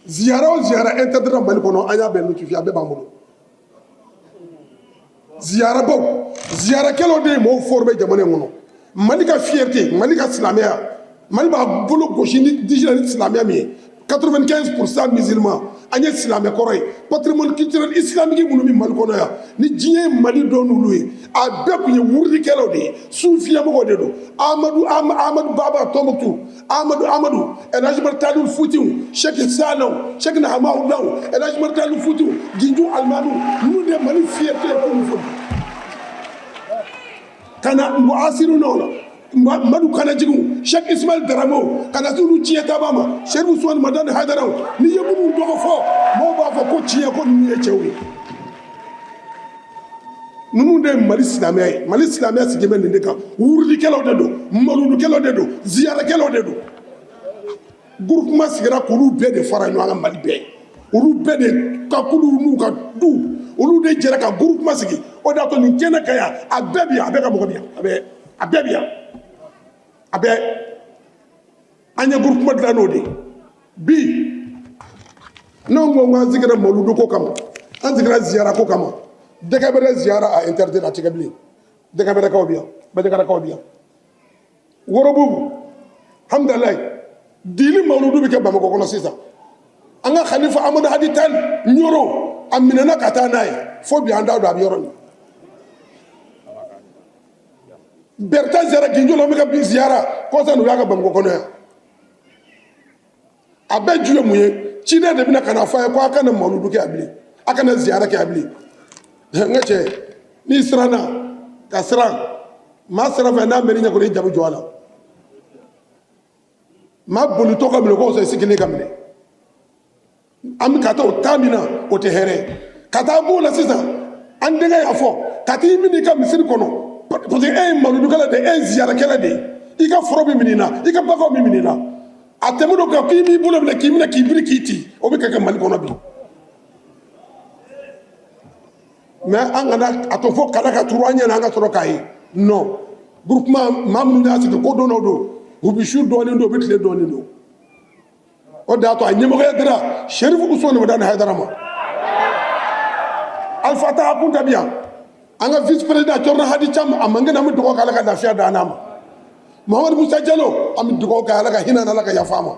Ziyara o ziyara interdit Mali kɔnɔ, an y'a bɛɛ notifié, a bɛɛ b'an bolo. Ziyarabaw, Ziyarakɛlaw de ye mɔgɔw former jamana in kɔnɔ. Mali ka fierté, Mali ka silamɛya, Mali b'a bolo gosi ni disi la ni silamɛya min ye, 95% musulman, an ye silamɛ kɔrɔ ye. Patrimoine culturel islamique minnu bɛ Mali kɔnɔ yan, ni diɲɛ ye Mali dɔn n'olu ye, a bɛɛ tun ye wurudikɛlaw de ye, sufiyamɔgɔw de don. Amadu Amadu Baba Tɔnbukutu, Amadu Amadu, El Hadj Umar Talil Futiw, Cheikh Salaw, Cheikh Nahamaw Law, El Hadj Umar Talil Futiw, Ginju Alimamiw, ninnu de ye Mali fierté ye k'olu fɔ ka na muhasiru nɔ la, Madu Kanajigiw, Cheikh Ismail Daramew, ka na se olu tiɲɛtaba ma, Chérif Ousmane Madani Haidaraw. N'i ye minnu tɔgɔ fɔ, mɔgɔw b'a fɔ ko tiɲɛ, ko ninnu ye cɛw ye. Ninnu de ye Mali silamɛya ye. Mali silamɛya sigilen bɛ nin de kan. Wurudikɛlaw de don, maludukɛlaw de don, ziyarakɛlaw de don. Groupement sigira k'olu bɛɛ de fara ɲɔgɔn kan Mali bɛɛ. Olu bɛɛ de ka kulu n'u ka du, olu de jɛra ka groupement sigi. O de y'a to nin kɛnɛ kan yan, a bɛɛ bi yan, a bɛɛ ka mɔgɔ bi yan, a bɛɛ bi yan, a bɛɛ. An ye groupement dilan n'o de ye. Bi n'anw ko k'an sigira mawuludu ko kama, an sigira ziyara ko kama, Dɛgɛbɛrɛ ziyara a interdit, a tɛ kɛ bilen. Dɛgɛbɛrɛkaw bi yan, Banjagarakaw bi yan, Worobugu, hamdalayi, dili mawuludu bɛ kɛ Bamakɔ kɔnɔ sisan. An ka khalifa Amadu Hadi Tall Ɲoro, a minɛna ka taa n'a ye, fo bi an t'a dɔn a bɛ yɔrɔ min. Berta ziyara Ginjo la, an bɛ ka bi ziyara kɔsa n'u y'a ka Bamakɔ kɔnɔ yan. A bɛɛ ju ye mun ye? Ciden de bɛna ka na fɔ a ye ko a kana mawuludu kɛ yan bilen, a kana ziyara kɛ yan bilen. N ka cɛ, n'i siranna ka siran maa siran fɛ, n'a mɛn'i ɲɛkɔrɔ, i ja bɛ jɔ a la. Maa bolitɔ ka minɛ, k'o sɔrɔ i sigilen ka minɛ. An bɛ ka taa o taa min na, o tɛ hɛrɛ ye. Ka taa b'o la sisan, an denkɛ y'a fɔ ka t'i minɛ i ka misiri kɔnɔ, parce que e ye maludukɛla de ye, e ye ziyarakɛla de ye, i ka foro bɛ minɛ i na, i ka baganw bɛ minɛ i na. A tɛmɛ dɔ kan k'i b'i bolo minɛ, k'i minɛ, k'i biri, k'i ci, o bɛ ka kɛ Mali kɔnɔ bi. Mais an kana a to fo kala ka turu an ɲɛ na, an ka sɔrɔ k'a ye. Non, groupement maa minnu y'a sigi, ko don dɔ don, u bɛ su dɔɔnin don, u bɛ tile dɔɔnin don. O de y'a to a ɲɛmɔgɔya dira Serifu Usumani Madani Hayidara ma. Alpha Taha Kunta bi yan, an ka vice président Cɔrɔnɔ Hadi Cam, a man kɛnɛ, an bɛ dugawu kɛ Ala ka lafiya d'an n'a ma. Muhamadu Musa Jalo, an bɛ dugawu kɛ Ala ka hinɛ a na, Ala ka yafa a ma.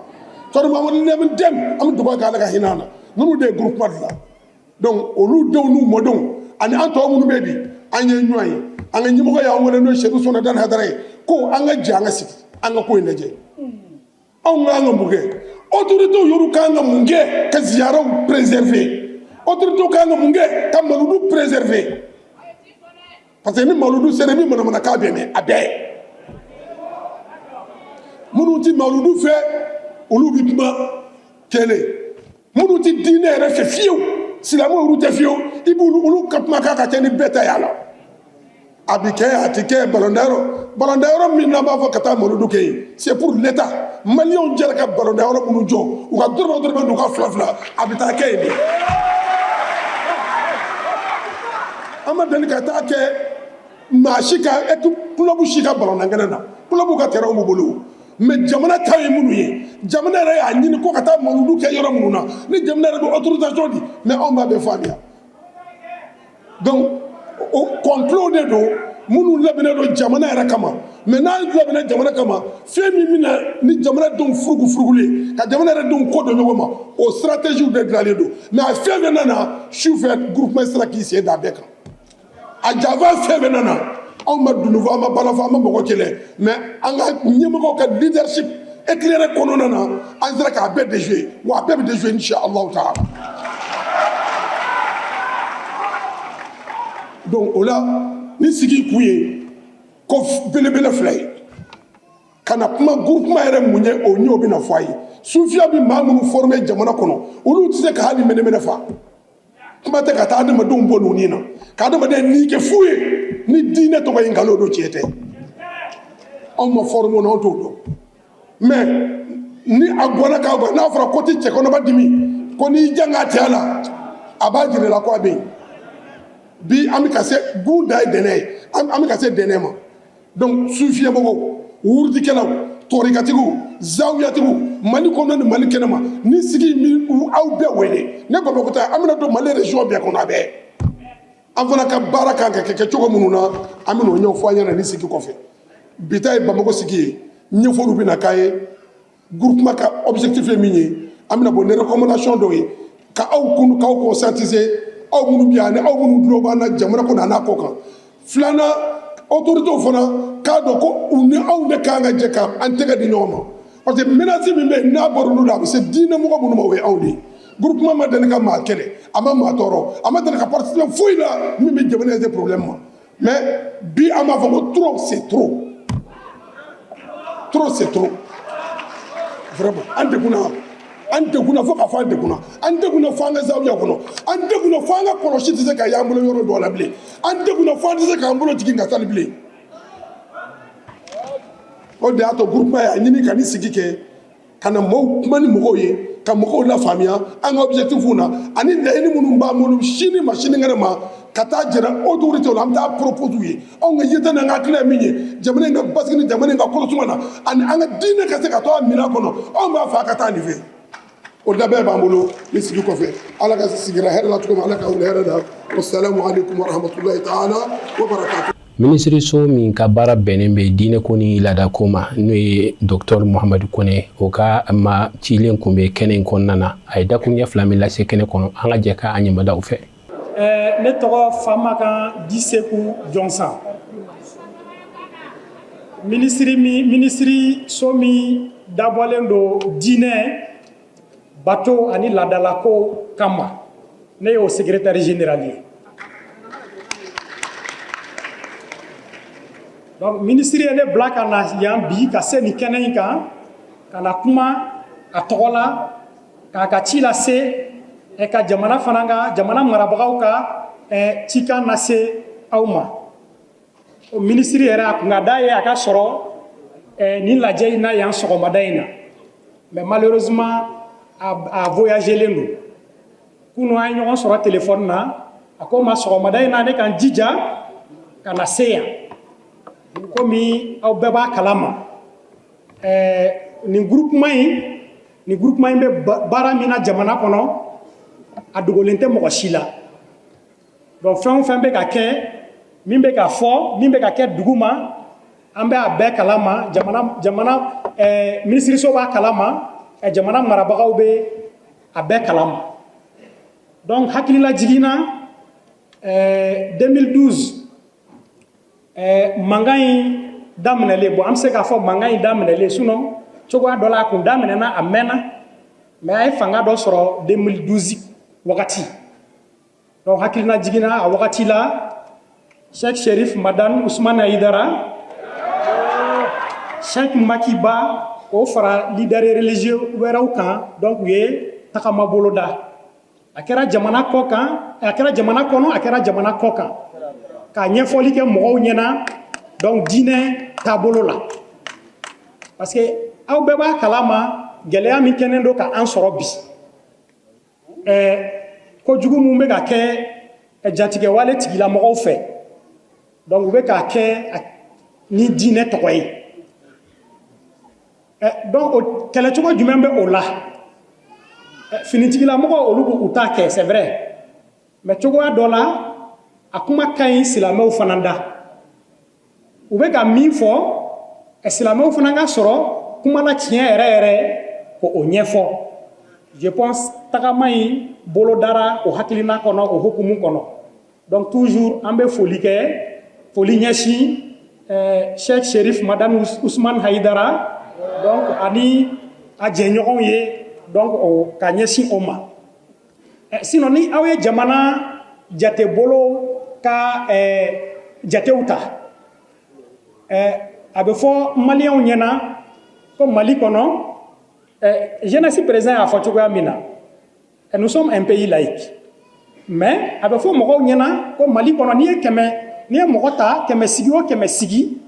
Cɔrɔ Muhamadu Lamine Dɛm, an bɛ dugawu kɛ Ala ka hinɛ a na. Ninnu de ye groupement dilan. Donc olu denw n'u mɔdenw ani an tɔ minnu bɛ bi, an ye ɲɔgɔn ye, an ka ɲɛmɔgɔ y'an wele, n'o ye Serifu Usumani Madani Hayidara ye, ko an ka jɛ, an ka sigi, an ka ko in lajɛ. Anw ka kan ka mun kɛ? Autorités yɛrɛ ka kan ka mun kɛ ka ziyaraw préserver? Autorités ka kan ka mun kɛ ka maludu préserver? Parce que ni maludu sera, i bɛ manamanakan bɛɛ mɛn. A bɛɛ, minnu ti maludu fɛ, olu bɛ kuma kelen. Minnu ti diinɛ yɛrɛ fɛ fiyewu, silamɛw olu tɛ fiyewu, i b'olu olu ka kumakan ka ca ni bɛɛ ta y'a la. A bɛ kɛ, a tɛ kɛ. Balɔndayɔrɔ, balɔndayɔrɔ min n'an b'a fɔ ka taa mawuludu kɛ yen, c'est pour l'État. Maliyɛnw jɛra ka balɔndayɔrɔ minnu jɔ, u ka dɔrɔmɛ dɔrɔmɛ n'u ka fila fila, a bɛ taa kɛ yen de. An ma deli ka taa kɛ maa si ka club si ka balɔndankɛnɛ na. Club ka terrain b'u bolo, mais jamana ta ye minnu ye, jamana yɛrɛ y'a ɲini ko ka taa mawuludu kɛ yɔrɔ minnu na, ni jamana yɛrɛ bɛ autorisation di, mais anw b'a bɛɛ faamuya. Donc o complot de don minnu labɛnnen don jamana yɛrɛ kama. Mais n'a labɛnna jamana kama, fɛn min bɛna ni jamana denw furugu furugulen, ka jamana yɛrɛ denw kɔ don ɲɔgɔn ma, o stratégie de dilanlen don. Mais a fɛn fɛn nana su fɛ, groupement sera k'i sen da bɛɛ kan. A janfa fɛn fɛn nana, anw ma dunun fɔ, an ma bala fɔ, an ma mɔgɔ kɛlɛ, mais an ka ɲɛmɔgɔw ka leadership éclairé kɔnɔna na, an sera k'a bɛɛ déjouer. Wa a bɛɛ bɛ déjouer, insha Allahu taala. Donc o la, ni sigi kun ye ko belebele fila ye ka na kuma groupement yɛrɛ mun ye, o ɲɛw bɛna fɔ a ye. Sufiya bɛ maa minnu former jamana kɔnɔ, olu tɛ se ka hali mɛnɛmɛnɛ fa. Kuma tɛ ka taa adamadenw bɔ ninnu na, ka adamaden ni kɛ fu ye ni diinɛ tɔgɔ ye, nkalon don, tiɲɛ tɛ. Anw ma former na, anw t'o dɔn. Mais ni a gɔnna k'a gɔn, n'a fɔra ko ti cɛkɔnɔba dimi, ko n'i jan k'a cɛ la, a b'a jira la ko a bɛ yen. Bi an bɛ ka se gun da ye dɛnɛ ye, an bɛ ka se dɛnɛ ma. Donc sufiyɛmɔgɔw, wurudikɛlaw, tɔrikatigiw, zawiyatigiw, Mali kɔnɔ ni Mali kɛnɛma, ni sigi min aw bɛɛ wele, ne Bamakɔ ta, an bɛna don Mali région bɛɛ kɔnɔ, a bɛɛ. An fana ka baara kan ka kɛ cogo minnu na, an bɛn'o ɲɛfɔ an ɲɛna nin sigi kɔfɛ. Bi ta ye Bamakɔ sigi ye, ɲɛfɔliw bɛna k'a ye. Groupement ka objectif ye min ye, an bɛna bɔ ni recommandation dɔw ye ka aw kun k'aw conscientiser, aw minnu bɛ yan ani aw minnu tulo b'an na jamana kɔnɔ a n'a kɔ kan. Filanan, autorités fana k'a dɔn ko u ni anw de kan ka jɛ ka an tɛgɛ di ɲɔgɔn ma, parce que menace min bɛ yen n'a bɔra olu la, a bɛ se diinɛ mɔgɔ minnu ma, o ye anw de ye. Groupement ma deli ka maa kɛlɛ, a ma maa tɔɔrɔ, a ma deli ka participer foyi la min bɛ jamana in problème ma. Mais bi, an b'a fɔ ko trop c'est trop, trop c'est trop. Vraiment, an degunna, an degunna fo k'a fɔ an degunna, an degunna fo an ka zawiya kɔnɔ, an degunna fo an ka kɔlɔsi tɛ se ka y'an bolo yɔrɔ dɔ la bilen, an degunna fo an tɛ se k'an bolo jigin ka sali bilen. O de y'a to groupement y'a ɲini ka ni sigi kɛ, ka na mɔgɔw kuma ni mɔgɔw ye, ka mɔgɔw lafaamuya an ka objectif na ani laɲini minnu b'an bolo sini ma, sinikɛnɛ ma, ka taa jira autorité la. An bɛ taa propose u ye anw ka yeta n'an ka hakilina ye min ye jamana in ka basigi ni jamana in ka kɔlɔsuma na, ani an ka diinɛ ka se ka to a minɛn kɔnɔ. Anw b'a fɛ a ka taa nin fɛ. O labɛn b'an bolo ni sigi kɔfɛ. Ala ka sigira hɛrɛ la cogo min, Ala ka wuli hɛrɛ la. Wasalamu aleykum warahmatulahi taala wa barakatu. Minisiriso min ka baara bɛnnen bɛ diinɛko ni laadako ma, n'o ye Dɔkitɛri Muhamadu Kone, o ka ma cilen tun bɛ kɛnɛ in kɔnɔna na. A ye dakuruɲɛ 2 min lase kɛnɛ kɔnɔ, an ka jɛ k'an ɲɛmada u fɛ. Ne tɔgɔ Famakan Diseku Jɔnsan. Minisiri min, minisiriso min dabɔlen don diinɛ, bato ani laadalako kama, ne y'o secrétaire général ye. Donc minisiri ye ne bila ka na yan bi, ka se nin kɛnɛ in kan, ka na kuma a tɔgɔ la, k'a ka ci lase, ka jamana fana ka jamana marabagaw ka cikan lase aw ma. O minisiri yɛrɛ, a kun ka d'a ye a ka sɔrɔ nin lajɛ in na yan sɔgɔmada in na, mais malheureusement a voyagelen don. Kunu an ye ɲɔgɔn sɔrɔ téléphone na, a ko ma sɔgɔmada in na ne ka n jija ka na se yan. Komi aw bɛɛ b'a kalama, nin groupement in bɛ baara min na jamana kɔnɔ, a dogolen tɛ mɔgɔ si la. Donc fɛn o fɛn bɛ ka kɛ, min bɛ ka fɔ, min bɛ ka kɛ dugu ma, an bɛ a bɛɛ kalama. Jamana minisiriso b'a kalama, jamana marabagaw bɛ a bɛɛ kalama. Donc hakilila jiginna, 2012 mankan in daminɛlen, bon, an bɛ se k'a fɔ mankan in daminɛlen, sinon cogoya dɔ la a kun daminɛna a mɛnna, mais a ye fanga dɔ sɔrɔ 2012 wagati. Donc hakilina jiginna a wagati la, Cheikh Sherif Madani Ousmane Haidara, Cheikh Makiba, k'o fara leader religieux wɛrɛw kan. Donc u ye tagama boloda, a kɛra jamana kɔ kan, a kɛra jamana kɔnɔ, a kɛra jamana kɔ kan, ka ɲɛfɔli kɛ mɔgɔw ɲɛna, donc diinɛ taabolo la, parce que aw bɛɛ b'a kalama gɛlɛya min kɛnen don ka an sɔrɔ bi, kojugu mun bɛ ka kɛ jatigɛwale tigilamɔgɔw fɛ. Donc u bɛ k'a kɛ ni diinɛ tɔgɔ ye. Donc o kɛlɛcogo jumɛn bɛ o la? Finitigilamɔgɔw, olu b'u ta kɛ, c'est vrai, mais cogoya dɔ la a kuma ka ɲi silamɛw fana da. U bɛ ka min fɔ, silamɛw fana ka sɔrɔ kuma la tiɲɛ yɛrɛ yɛrɛ ko o ɲɛfɔ. Je pense tagama in bolodara o hakilina kɔnɔ, o hukumu kɔnɔ. Donc toujours an bɛ foli kɛ, foli ɲɛsin Cheikh Sherif Madani Ousmane Haidara, donc ani a jɛɲɔgɔnw ye, donc o ka ɲɛsin o ma. Sinon ni aw ye jamana jatebolo ka jatew ta, a bɛ fɔ maliyɛnw ɲɛna ko Mali kɔnɔ, jeunesse président y'a fɔ cogoya min na, nous sommes un pays laïque, mais a bɛ fɔ mɔgɔw ɲɛna ko Mali kɔnɔ, n'i ye kɛmɛ, n'i ye mɔgɔ ta 100 sigi o 100 sigi,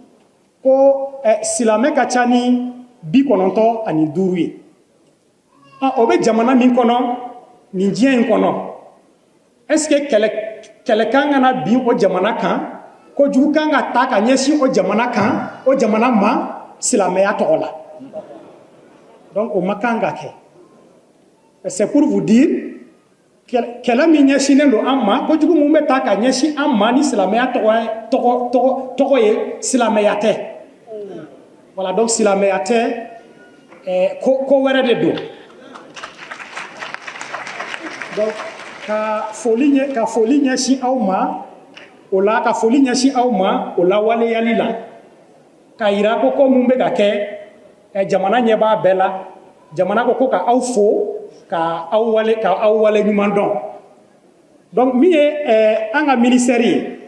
ko silamɛ ka ca ni 95 ye. O bɛ jamana min kɔnɔ nin diɲɛ in kɔnɔ, est ce que kɛlɛ kɛlɛ kan ka na bin o jamana kan, kojugu kan ka ta ka ɲɛsin o jamana kan, o jamana ma silamɛya tɔgɔ la? Donc o ma kan ka kɛ. C'est pour vous dire Kɛlɛ min ɲɛsinnen don an ma, kojugu min bɛ taa ka ɲɛsin an ma ni silamɛya tɔgɔ ye, silamɛya tɛ. Voilà, donc silamɛya tɛ, ko wɛrɛ de don. Donc ka foli ɲɛsin aw ma o la, ka foli ɲɛsin aw ma o lawaleyali la, k'a yira ko mun bɛ ka kɛ, jamana ɲɛ b'a bɛɛ la. Jamana ko ka aw fo, ka aw wale ɲuman dɔn. Donc min ye an ka ministère ye,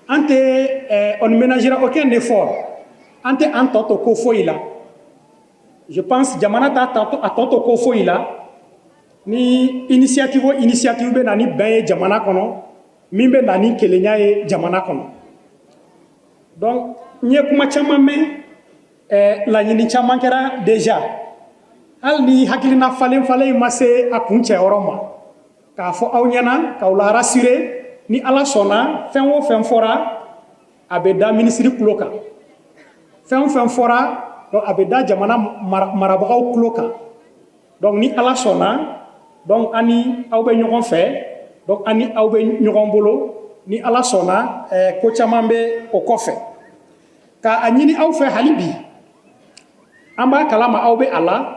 an tɛ, on ne ménagera aucun effort. An tɛ an tɔ to ko foyi la. Je pense jamana t'a a tɔ to ko foyi la. Ni initiative o initiative bɛ na ni bɛn ye jamana kɔnɔ, min bɛ na ni kelenya ye jamana kɔnɔ. Donc n ye kuma caman mɛn, laɲini caman kɛra déjà. Hali ni hakilina falen falen ma se a kun cɛyɔrɔ ma, k'a fɔ aw ɲɛna, k'aw la rassurer, ni Ala sɔnna, fɛn o fɛn fɔra, a bɛ da minisiri tulo kan. Fɛn o fɛn fɔra, donc a bɛ da jamana marabagaw tulo kan. Donc ni Ala sɔnna, donc an ni aw bɛ ɲɔgɔn fɛ, donc an ni aw bɛ ɲɔgɔn bolo. Ni Ala sɔnna, ko caman bɛ o kɔfɛ ka a ɲini aw fɛ. Hali bi an b'a kalama aw bɛ a la,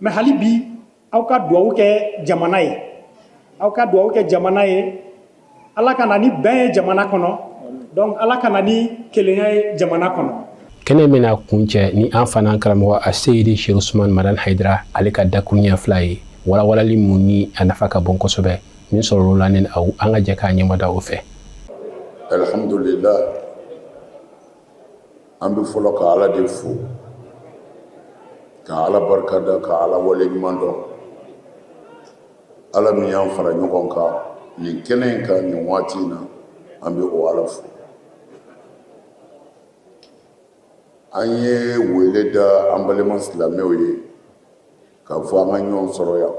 mais hali bi aw ka duwawu kɛ jamana ye, aw ka duwawu kɛ jamana ye. Ala ka na ni bɛn ye jamana kɔnɔ, donc Ala ka na ni kelenya ye jamana kɔnɔ. Kɛnɛ bɛna kuncɛ ni an fana karamɔgɔ a Seyidi Cheikh Usman Madan Haidara, ale ka dakuruɲɛ 2 ye, walawalali mun ni a nafa ka bon kosɛbɛ min sɔrɔ la ni aw, an ka jɛ k'a ɲɛmada o fɛ. Alhamdulillah, an bɛ fɔlɔ ka Ala de fo, ka Ala barikada, ka Ala wale ɲuman dɔn, Ala min y'an fara ɲɔgɔn kan nin kɛnɛ in kan nin waati in na. An bɛ o Ala fo. An ye wele da an balima silamɛw ye k'a fɔ an ka ɲɔgɔn sɔrɔ yan.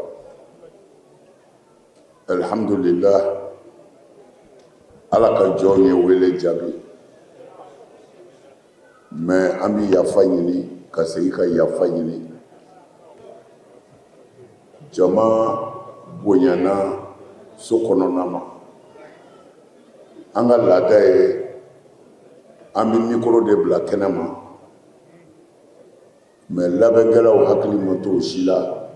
Alhamdulillah, Ala ka jɔn ye wele jaabi, mais an bɛ yafa ɲini, ka segin ka yafa ɲini. Jama bonyana so kɔnɔna ma. An ka laada ye, an bɛ micro de bila kɛnɛ ma, mais labɛnkɛlaw hakili ma to o si la,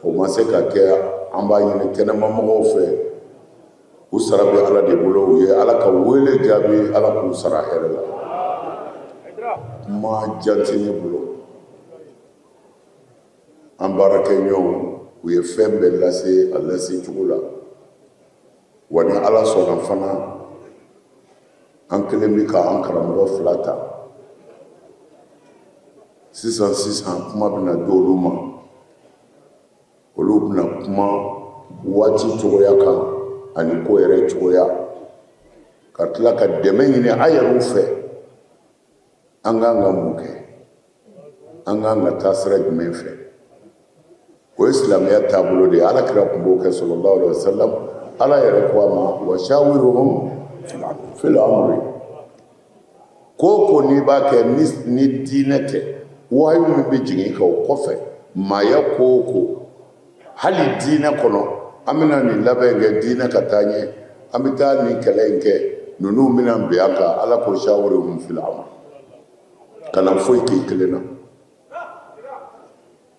o ma se ka kɛ. An b'a ɲini kɛnɛmamɔgɔw fɛ, u sara bɛ Ala de bolo. U ye Ala ka wele jaabi, Ala k'u sara hɛrɛ la. Kuma jan tɛ ne bolo. An baarakɛɲɔgɔnw, u ye fɛn bɛɛ lase a lase cogo la. Wa ni Ala sɔnna fana, an kelen bɛ ka an karamɔgɔ fila ta sisan sisan. Kuma bɛna di olu ma, olu bɛna kuma waati cogoya kan ani ko yɛrɛ cogoya, ka tila ka dɛmɛ ɲini a yɛrɛw fɛ. An k'an ka mun kɛ? An k'an ka taa sira jumɛn fɛ? O ye silamɛya taabolo de ye. Ala kira tun b'o kɛ, sallallahu alaihi wasallam. Ala yɛrɛ ko a ma: wa shawirhum fil amri. Ko o ko n'i b'a kɛ ni diinɛ tɛ, wahayu min bɛ jigin i kan o kɔfɛ, maaya ko o ko, hali diinɛ kɔnɔ, an bɛna nin labɛn kɛ diinɛ ka taa ɲɛ, an bɛ taa nin kɛlɛ in kɛ, ninnu bɛna bɛn a kan. Ala ko: shawirhum fil amri. Kana foyi k'i kelen na.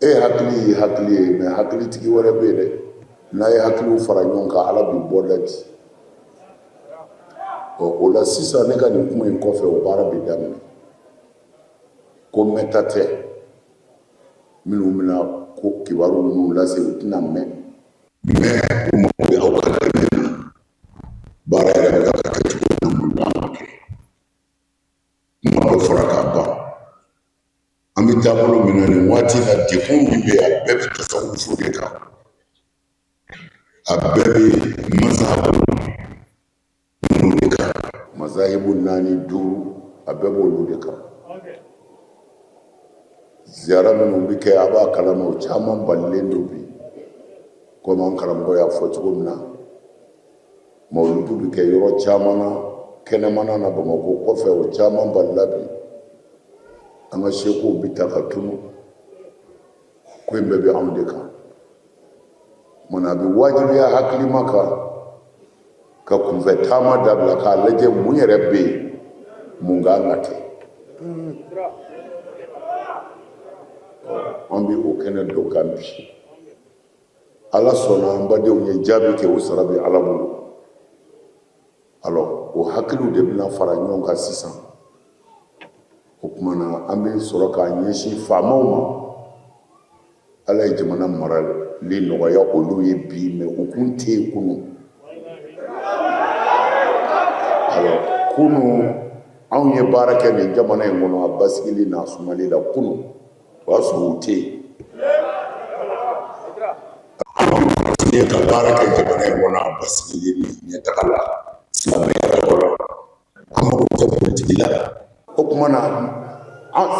E hakili ye hakili ye, mais hakilitigi wɛrɛ bɛ yen dɛ. N'a ye hakiliw fara ɲɔgɔn kan, Ala bɛ bɔda di. Ɔ, o la sisan, ne ka nin kuma in kɔfɛ, o baara bɛ daminɛ. Ko mɛnta tɛ, minnu bɛna ko kibaru ninnu lase, u tɛna mɛn, mais u mago bɛ aw ka dɛmɛ na. Baara yɛrɛ bɛ ka kɛ cogo min na, mun kan ka kɛ? Kuma bɛɛ fɔra k'a ban. An bɛ taabolo min na nin waati la, degun min bɛ yen, a bɛɛ bɛ tasawufu de kan, a bɛɛ bɛ mazahabu ninnu de kan, mazahibu naani, duuru, a bɛɛ b'olu de kan. Ziyara minnu bɛ kɛ, a b'a kalama, o caman balilen don bi, komi an karamɔgɔ y'a fɔ cogo min na. Mawuludu bɛ kɛ yɔrɔ caman na, kɛnɛmana na, Bamakɔ kɔfɛ, o caman balila bi. An ka sekuw bɛ ta ka tunu. Ko in bɛɛ bɛ anw de kan. Mana a bɛ wajibiya hakilima kan ka kunfɛ taama dabila k'a lajɛ mun yɛrɛ bɛ yen, mun kan ka kɛ. An bɛ o kɛnɛ dɔ kan bi. Ala sɔnna, an badenw ye jaabi kɛ, o sara bɛ Ala bolo. Alors o hakiliw de bɛna fara ɲɔgɔn kan sisan. O tuma na an bɛ sɔrɔ k'an ɲɛsin faamaw ma. Ala ye jamana marali nɔgɔya olu ye bi, mais u kun tɛ yen kunun. Alors kunun anw ye baara kɛ nin jamana in kɔnɔ a basigili n'a sumali la kunun, o y'a sɔrɔ u tɛ yen. Anw ka baara kɛ jamana in kɔnɔ a basigili ni ɲɛtaga la silamɛya tɔgɔ la, an mago tɛ politiki la. O tuma na,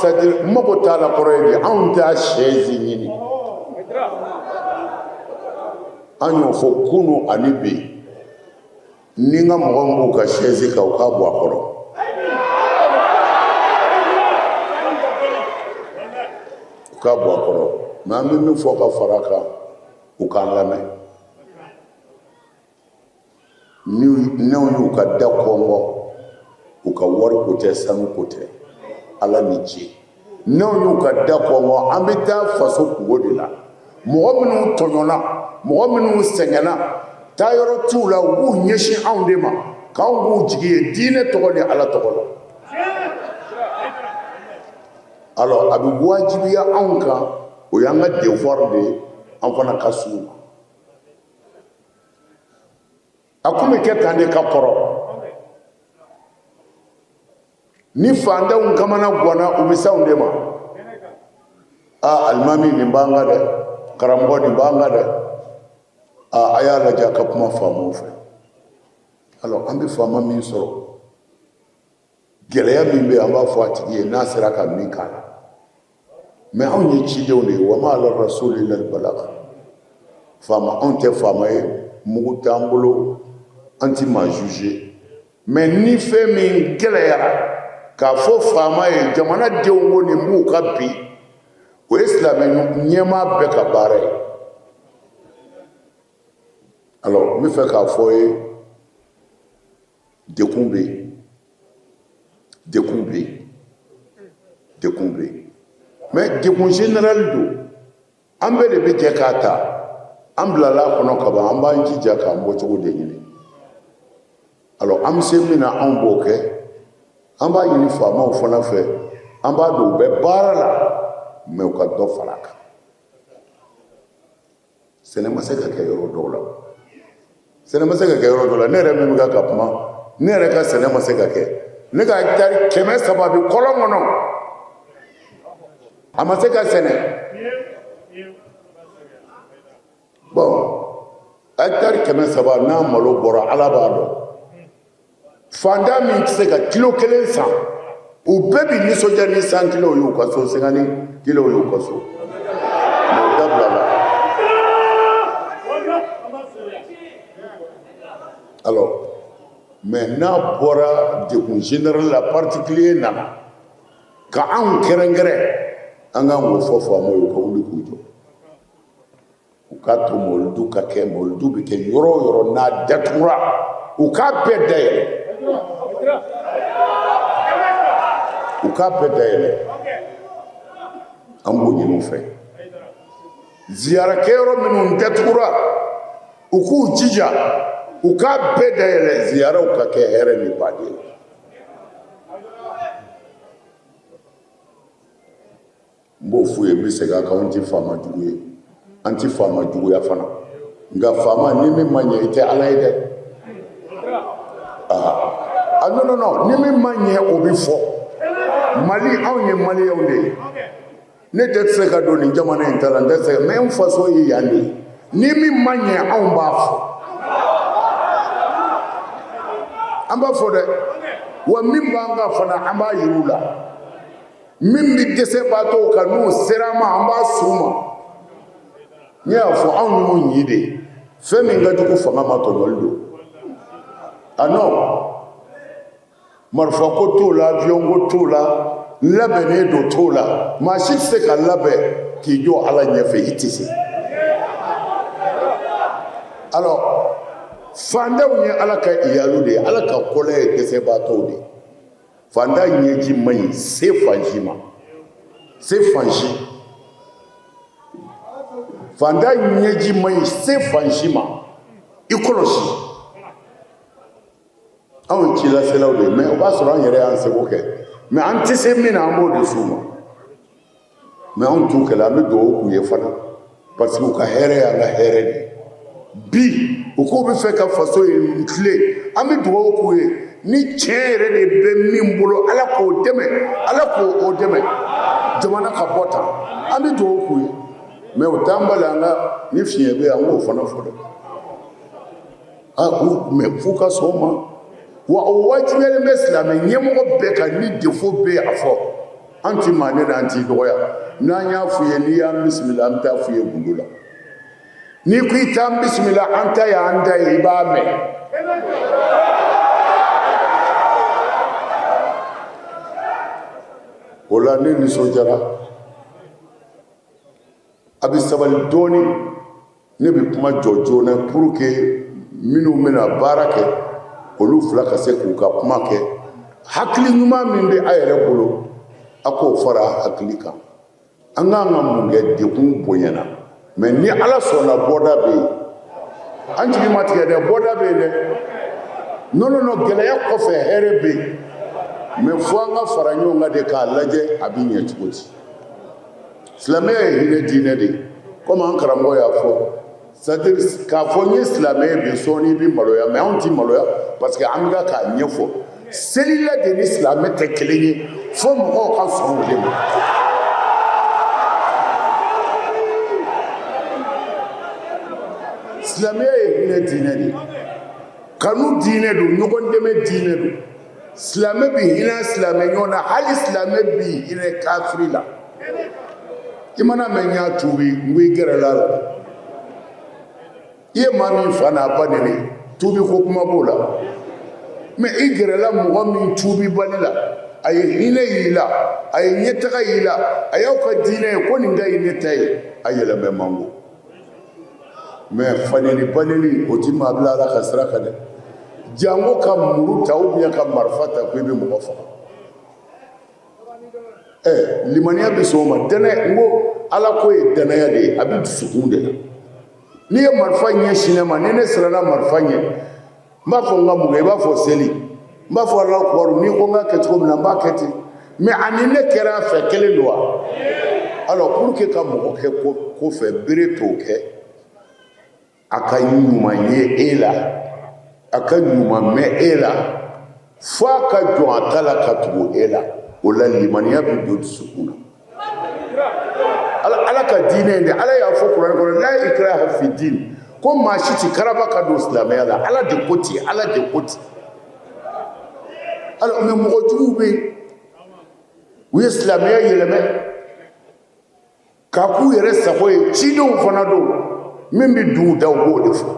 c'est à dire n mago t'a la kɔrɔ ye di, anw t'a chaise ɲini. An y'o fɔ kunun ani bi. Ni n ka mɔgɔ min b'u ka chaise kan, u k'a bɔ a kɔrɔ. U k'a bɔ a kɔrɔ. Mais an bɛ min fɔ ka fara a kan, u k'an lamɛn. N'anw y'u ka da kɔngɔ, u ka wari ko tɛ, sanu ko tɛ, Ala ni ce. N'anw y'u ka da kɔngɔ, an bɛ taa faso kunko de la. Mɔgɔ minnu tɔɲɔna, mɔgɔ minnu sɛgɛnna, taayɔrɔ t'u la, u b'u ɲɛsin anw de ma, k'anw k'u jigi ye diinɛ tɔgɔ ni Ala tɔgɔ la. Alors a bɛ wajibiya anw kan, o y'an ka devoir de ye, an fana ka s'u ma. A kun bɛ kɛ tan de ka kɔrɔ. Ni fantanw kamana ganna, u bɛ s'anw de ma. Aa alimami, nin b'an kan dɛ. Karamɔgɔ, nin b'an kan dɛ. Aa a y'a lajɛ a ka kuma faamaw fɛ. Alors an bɛ faama min sɔrɔ, gɛlɛya min bɛ, an b'a fɔ a tigi ye n'a sera ka min k'a la. Mais anw ye cidenw de ye, wa ma ala rasuli illa albalagh. Faama, anw tɛ faama ye, mugu t'an bolo, an ti maa juger. Mais ni fɛn min gɛlɛyara k'a fɔ faama ye, jamana denw ko nin b'u kan bi, o ye silamɛ ɲɛmaa bɛɛ ka baara ye. Alors n bɛ fɛ k'a fɔ ye, dekun bɛ yen, dekun bɛ yen, dekun bɛ yen, mais dekun général don. An bɛɛ de bɛ jɛ k'a ta. An bilala a kɔnɔ ka ban, an b'an jija k'an bɔcogo de ɲini. Alors an bɛ se min na, anw b'o kɛ. An b'a ɲini faamaw fana fɛ, an b'a dɔn u bɛ baara la, mais u ka dɔ fara a kan. Sɛnɛ ma se ka kɛ yɔrɔ dɔw la, sɛnɛ ma se ka kɛ yɔrɔ dɔw la. Ne yɛrɛ min bɛ ka kuma, ne yɛrɛ ka sɛnɛ ma se ka kɛ. Ne ka hectare 300 bɛ kɔlɔn kɔnɔ, a ma se ka sɛnɛ. Bon, hectare 300 n'a malo bɔra, Ala b'a dɔn. Fantan min tɛ se ka kilo kelen san, u bɛɛ bɛ nisɔndiya ni 100 kilo ye u ka so, 50 kilo ye u ka so. Mais o dabilala. Alors mais n'a bɔra degun général la, particulier nana ka anw kɛrɛnkɛrɛn, an k'an k'o fɔ faamaw ye, u ka wuli k'u jɔ, u k'a to mɔlidu ka kɛ. Mɔlidu bɛ kɛ yɔrɔ o yɔrɔ n'a datugura, u k'a bɛɛ dayɛlɛ, u k'a bɛɛ dayɛlɛ. An b'o ɲini u fɛ. Ziyarakɛyɔrɔ minnu datugura, u k'u jija u k'a bɛɛ dayɛlɛ, ziyaraw ka kɛ hɛrɛ ni baden la. N b'o f'u ye, n bɛ segin a kan, anw tɛ faama jugu ye, an tɛ faama juguya fana. Nka faama, ni min ma ɲɛ, i tɛ Ala ye dɛ. Ah non non non, ni min ma ɲɛ, o bɛ fɔ. Mali, anw ye maliyɛnw de ye. Ne tɛ se ka don nin jamana in ta la, n tɛ se, mais n faso ye yan de ye. Ni min ma ɲɛ, anw b'a fɔ, an b'a fɔ dɛ. Wa min b'an kan fana, an b'a yir'u la. Min bɛ dɛsɛbaatɔw kan, n'u sera an ma, an b'a s'u ma. Ne y'a fɔ, anw y'u ɲi de ye. Fɛn min ka jugu fanga ma, tɔɲɔli don. Ah non, marifa ko t'o la, avion ko t'o la, labɛnnen don t'o la. Maa si tɛ se ka labɛn k'i jɔ Ala ɲɛfɛ, i tɛ se. Alors fantanw ye Ala ka iyalu de ye, Ala ka kɔlɛ ye dɛsɛbaatɔw de ye. Fantan ɲɛji man ɲi se fan si ma, se fan si. Fantan ɲɛji man ɲi se fan si ma, i kɔlɔsi. Anw ye cilaselaw de ye, mais o b'a sɔrɔ an yɛrɛ y'an seko kɛ, mais an tɛ se min na, an b'o de s'u ma. Mais anw t'u kɛlɛ, an bɛ dugawu k'u ye fana, parce que u ka hɛrɛ y'an ka hɛrɛ de ye. Bi u k'u bɛ fɛ ka faso in tilen, an bɛ dugawu k'u ye. Ni tiɲɛ yɛrɛ de bɛ min bolo, Ala k'o dɛmɛ, Ala k'o dɛmɛ, jamana ka bɔ tan. An bɛ dugawu k'u ye, mais o t'an bali an ka ni fiɲɛ bɛ yen, an k'o fana fɔ dɛ. Mais f'u ka sɔn o ma wa. O wajibiyalen bɛ silamɛ ɲɛmɔgɔ bɛɛ kan. Ni défaut bɛ yen, a fɔ. An ti maa nɛni, an t'i dɔgɔya. N'an y'a f'u ye, n'i y'an bisimila, an bɛ taa f'u ye gundo la. N'i ko i t'an bisimila, an ta y'an ta ye, i b'a mɛn. O la ne nisɔndiyara. A bɛ sabali dɔɔni, ne bɛ kuma jɔ joona pour que minnu bɛna baara kɛ, olu fila ka se k'u ka kuma kɛ. Hakili ɲuman min bɛ a yɛrɛ bolo, a k'o fara hakili kan. An k'an ka mun kɛ? Degun bonyana, mais ni Ala sɔnna, bɔda bɛ yen. An jigi ma tigɛ dɛ, bɔda bɛ yen dɛ. Non, non, non, gɛlɛya kɔfɛ hɛrɛ bɛ yen, mais fo an ka fara ɲɔgɔn kan de k'a lajɛ a bɛ ɲɛ cogo di. Silamɛya ye hinɛ diinɛ de ye, komi an karamɔgɔ y'a fɔ. C'est à dire k'a fɔ n ye silamɛ ye bi, sɔɔni i bɛ maloya. Mais anw tɛ maloya, parce que an bɛ k'a ɲɛfɔ. Selila de ni silamɛ tɛ kelen ye, fo mɔgɔw ka sɔn o de ma. Silamɛya ye hinɛ diinɛ de ye, kanu diinɛ don, ɲɔgɔn dɛmɛ diinɛ don. Silamɛ bɛ hinɛ silamɛ ɲɔgɔn na, hali silamɛ bɛ hinɛ kafiri la. I mana mɛn n y'a tuubi, n ko i gɛrɛla la. I ye maa min fa n'a ba neni, tuubi ko kuma b'o la. Mais i gɛrɛla mɔgɔ min tuubibali la, a ye hinɛ y'i la, a ye ɲɛtaga y'i la, a y'aw ka diinɛ ye ko nin ka ɲi ne ta ye, a yɛlɛmɛ man go. Mais faneni baneni, o ti maa bila Ala ka sira kan dɛ. Jango ka muru ta ou bien ka marifa ta ko i bɛ mɔgɔ faga. Ɛ limaniya bɛ sɔn o ma dɛnɛ. N ko Ala ko ye danaya de ye, a bɛ dusukun de la. N'i ye marifa ɲɛsin ne ma, ni ne siranna marifa ɲɛ, n b'a fɔ n ka mun kɛ? I b'a fɔ seli, n b'a fɔ Alahu akubaru. N'i ko n ka kɛ cogo min na, n b'a kɛ ten. Mais ani ne kɛra a fɛ, kelen don wa? Alors pour que ka mɔgɔ kɛ ko fɛ, bere t'o kɛ. A ka ɲuman ye e la, a ka ɲuman mɛn e la, fo a ka jɔn a ta la ka tugu e la. O la limaniya bɛ don dusukun na. Ala ka diinɛ in de, Ala y'a fɔ kuranɛ kɔnɔ, la ikraha fi din, ko maa si ti karaba ka don silamɛya la. Ala de ko ten, Ala de ko ten. Alors mais mɔgɔ juguw bɛ yen, u ye silamɛya yɛlɛmɛ k'a k'u yɛrɛ sago ye. Cidenw fana don, min bɛ duw da, u b'o de fɔ.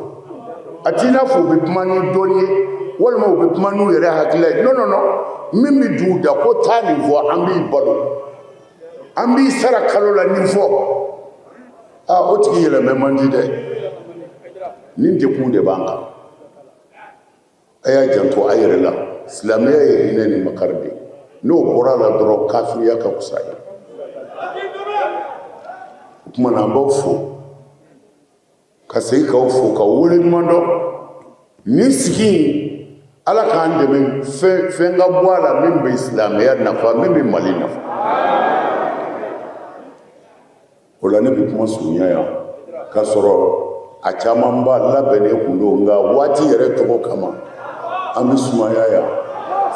A t'i n'a fɔ u bɛ kuma ni dɔnni ye walima u bɛ kuma n'u yɛrɛ hakilila ye. Non, non, non, min bɛ duw da ko taa nin fɔ, an b'i balo, an b'i sara kalo la, nin fɔ. Aa, o tigi yɛlɛmɛ man di dɛ. Nin degun de b'an kan. A y'a janto a yɛrɛ la. Silamɛya ye hinɛ ni makari de ye. N'o bɔra a la dɔrɔn, kafiriya ka fisa ye. O tuma na, an b'aw fo ka segin k'aw fo ka wele ɲuman dɔn. Nin sigi in, Ala k'an dɛmɛ, fɛn ka bɔ a la min bɛ silamɛya nafa, min bɛ Mali nafa. O la ne bɛ kuma surunya yan, k'a sɔrɔ a camanba labɛnnen kun don, nka waati yɛrɛ tɔgɔ kama, an bɛ sumaya yan.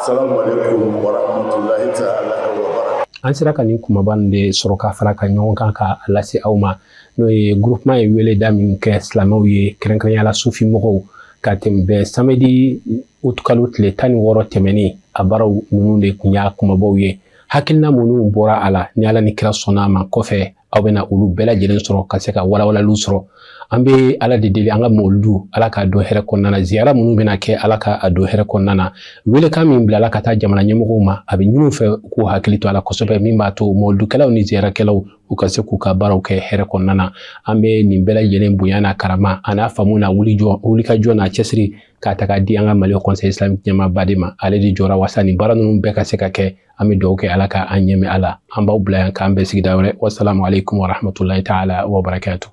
Salamu aleykum wa rahmatulahi taala wa barakatuh. An sera ka nin kumaba nin de sɔrɔ ka fara ka ɲɔgɔn kan ka lase aw ma, n'o ye groupement ye weleda min kɛ silamɛw ye, kɛrɛnkɛrɛnya la sufi mɔgɔw, ka tɛmɛ bɛn samedi utukalo tile 16 tɛmɛnen. A baaraw ninnu de tun y'a kumabaw ye. Hakilina minnu bɔra a la, ni Ala ni kira sɔnna a ma, kɔfɛ aw bɛna olu bɛɛ lajɛlen sɔrɔ ka se ka walawalaliw sɔrɔ. An bɛ Ala de deli, an ka mawuludu, Ala k'a don hɛrɛ kɔnɔna na. Ziyara minnu bɛna kɛ, Ala k'a don hɛrɛ kɔnɔna na. Welekan min bilala ka taa jamana ɲɛmɔgɔw ma, a bɛ ɲini u fɛ k'u hakili to a la kosɛbɛ, min b'a to mawuludukɛlaw ni ziyarakɛlaw U ka se k'u ka baaraw kɛ hɛrɛ kɔnɔna na. An bɛ nin bɛɛ lajɛlen bonya n'a karama a n'a faamu n'a wulikajɔ n'a cɛsiri k'a ta k'a di an ka Mali Haut Conseil Islamique ɲɛmaaba de ma. Ale de jɔra wasa nin baara ninnu bɛɛ ka se ka kɛ. An bɛ dugawu kɛ, Ala ka an ɲɛmɛ a la. An b'aw bila yan, k'an bɛn sigida wɛrɛ. Wasalamu aleykum warahmatulahi taala wabarakatuh.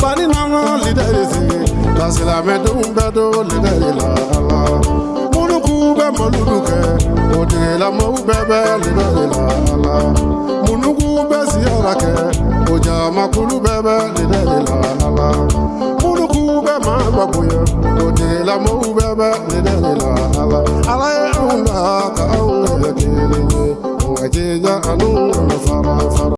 Bani n'an ka leader sigi ka silamɛdenw bɛɛ don leader la. Ala minnu k'u bɛ mɔludu kɛ, o tigilamɔgɔw bɛɛ bɛ leader la. Ala minnu k'u bɛ siyara kɛ, o jamakulu bɛɛ bɛ leader la. Ala minnu k'u bɛ maa bonya, o tigilamɔgɔw bɛɛ bɛ leader la. Ala, Ala ye anw da ka anw kɛ kelen ye, nka jija anw kana fara fara.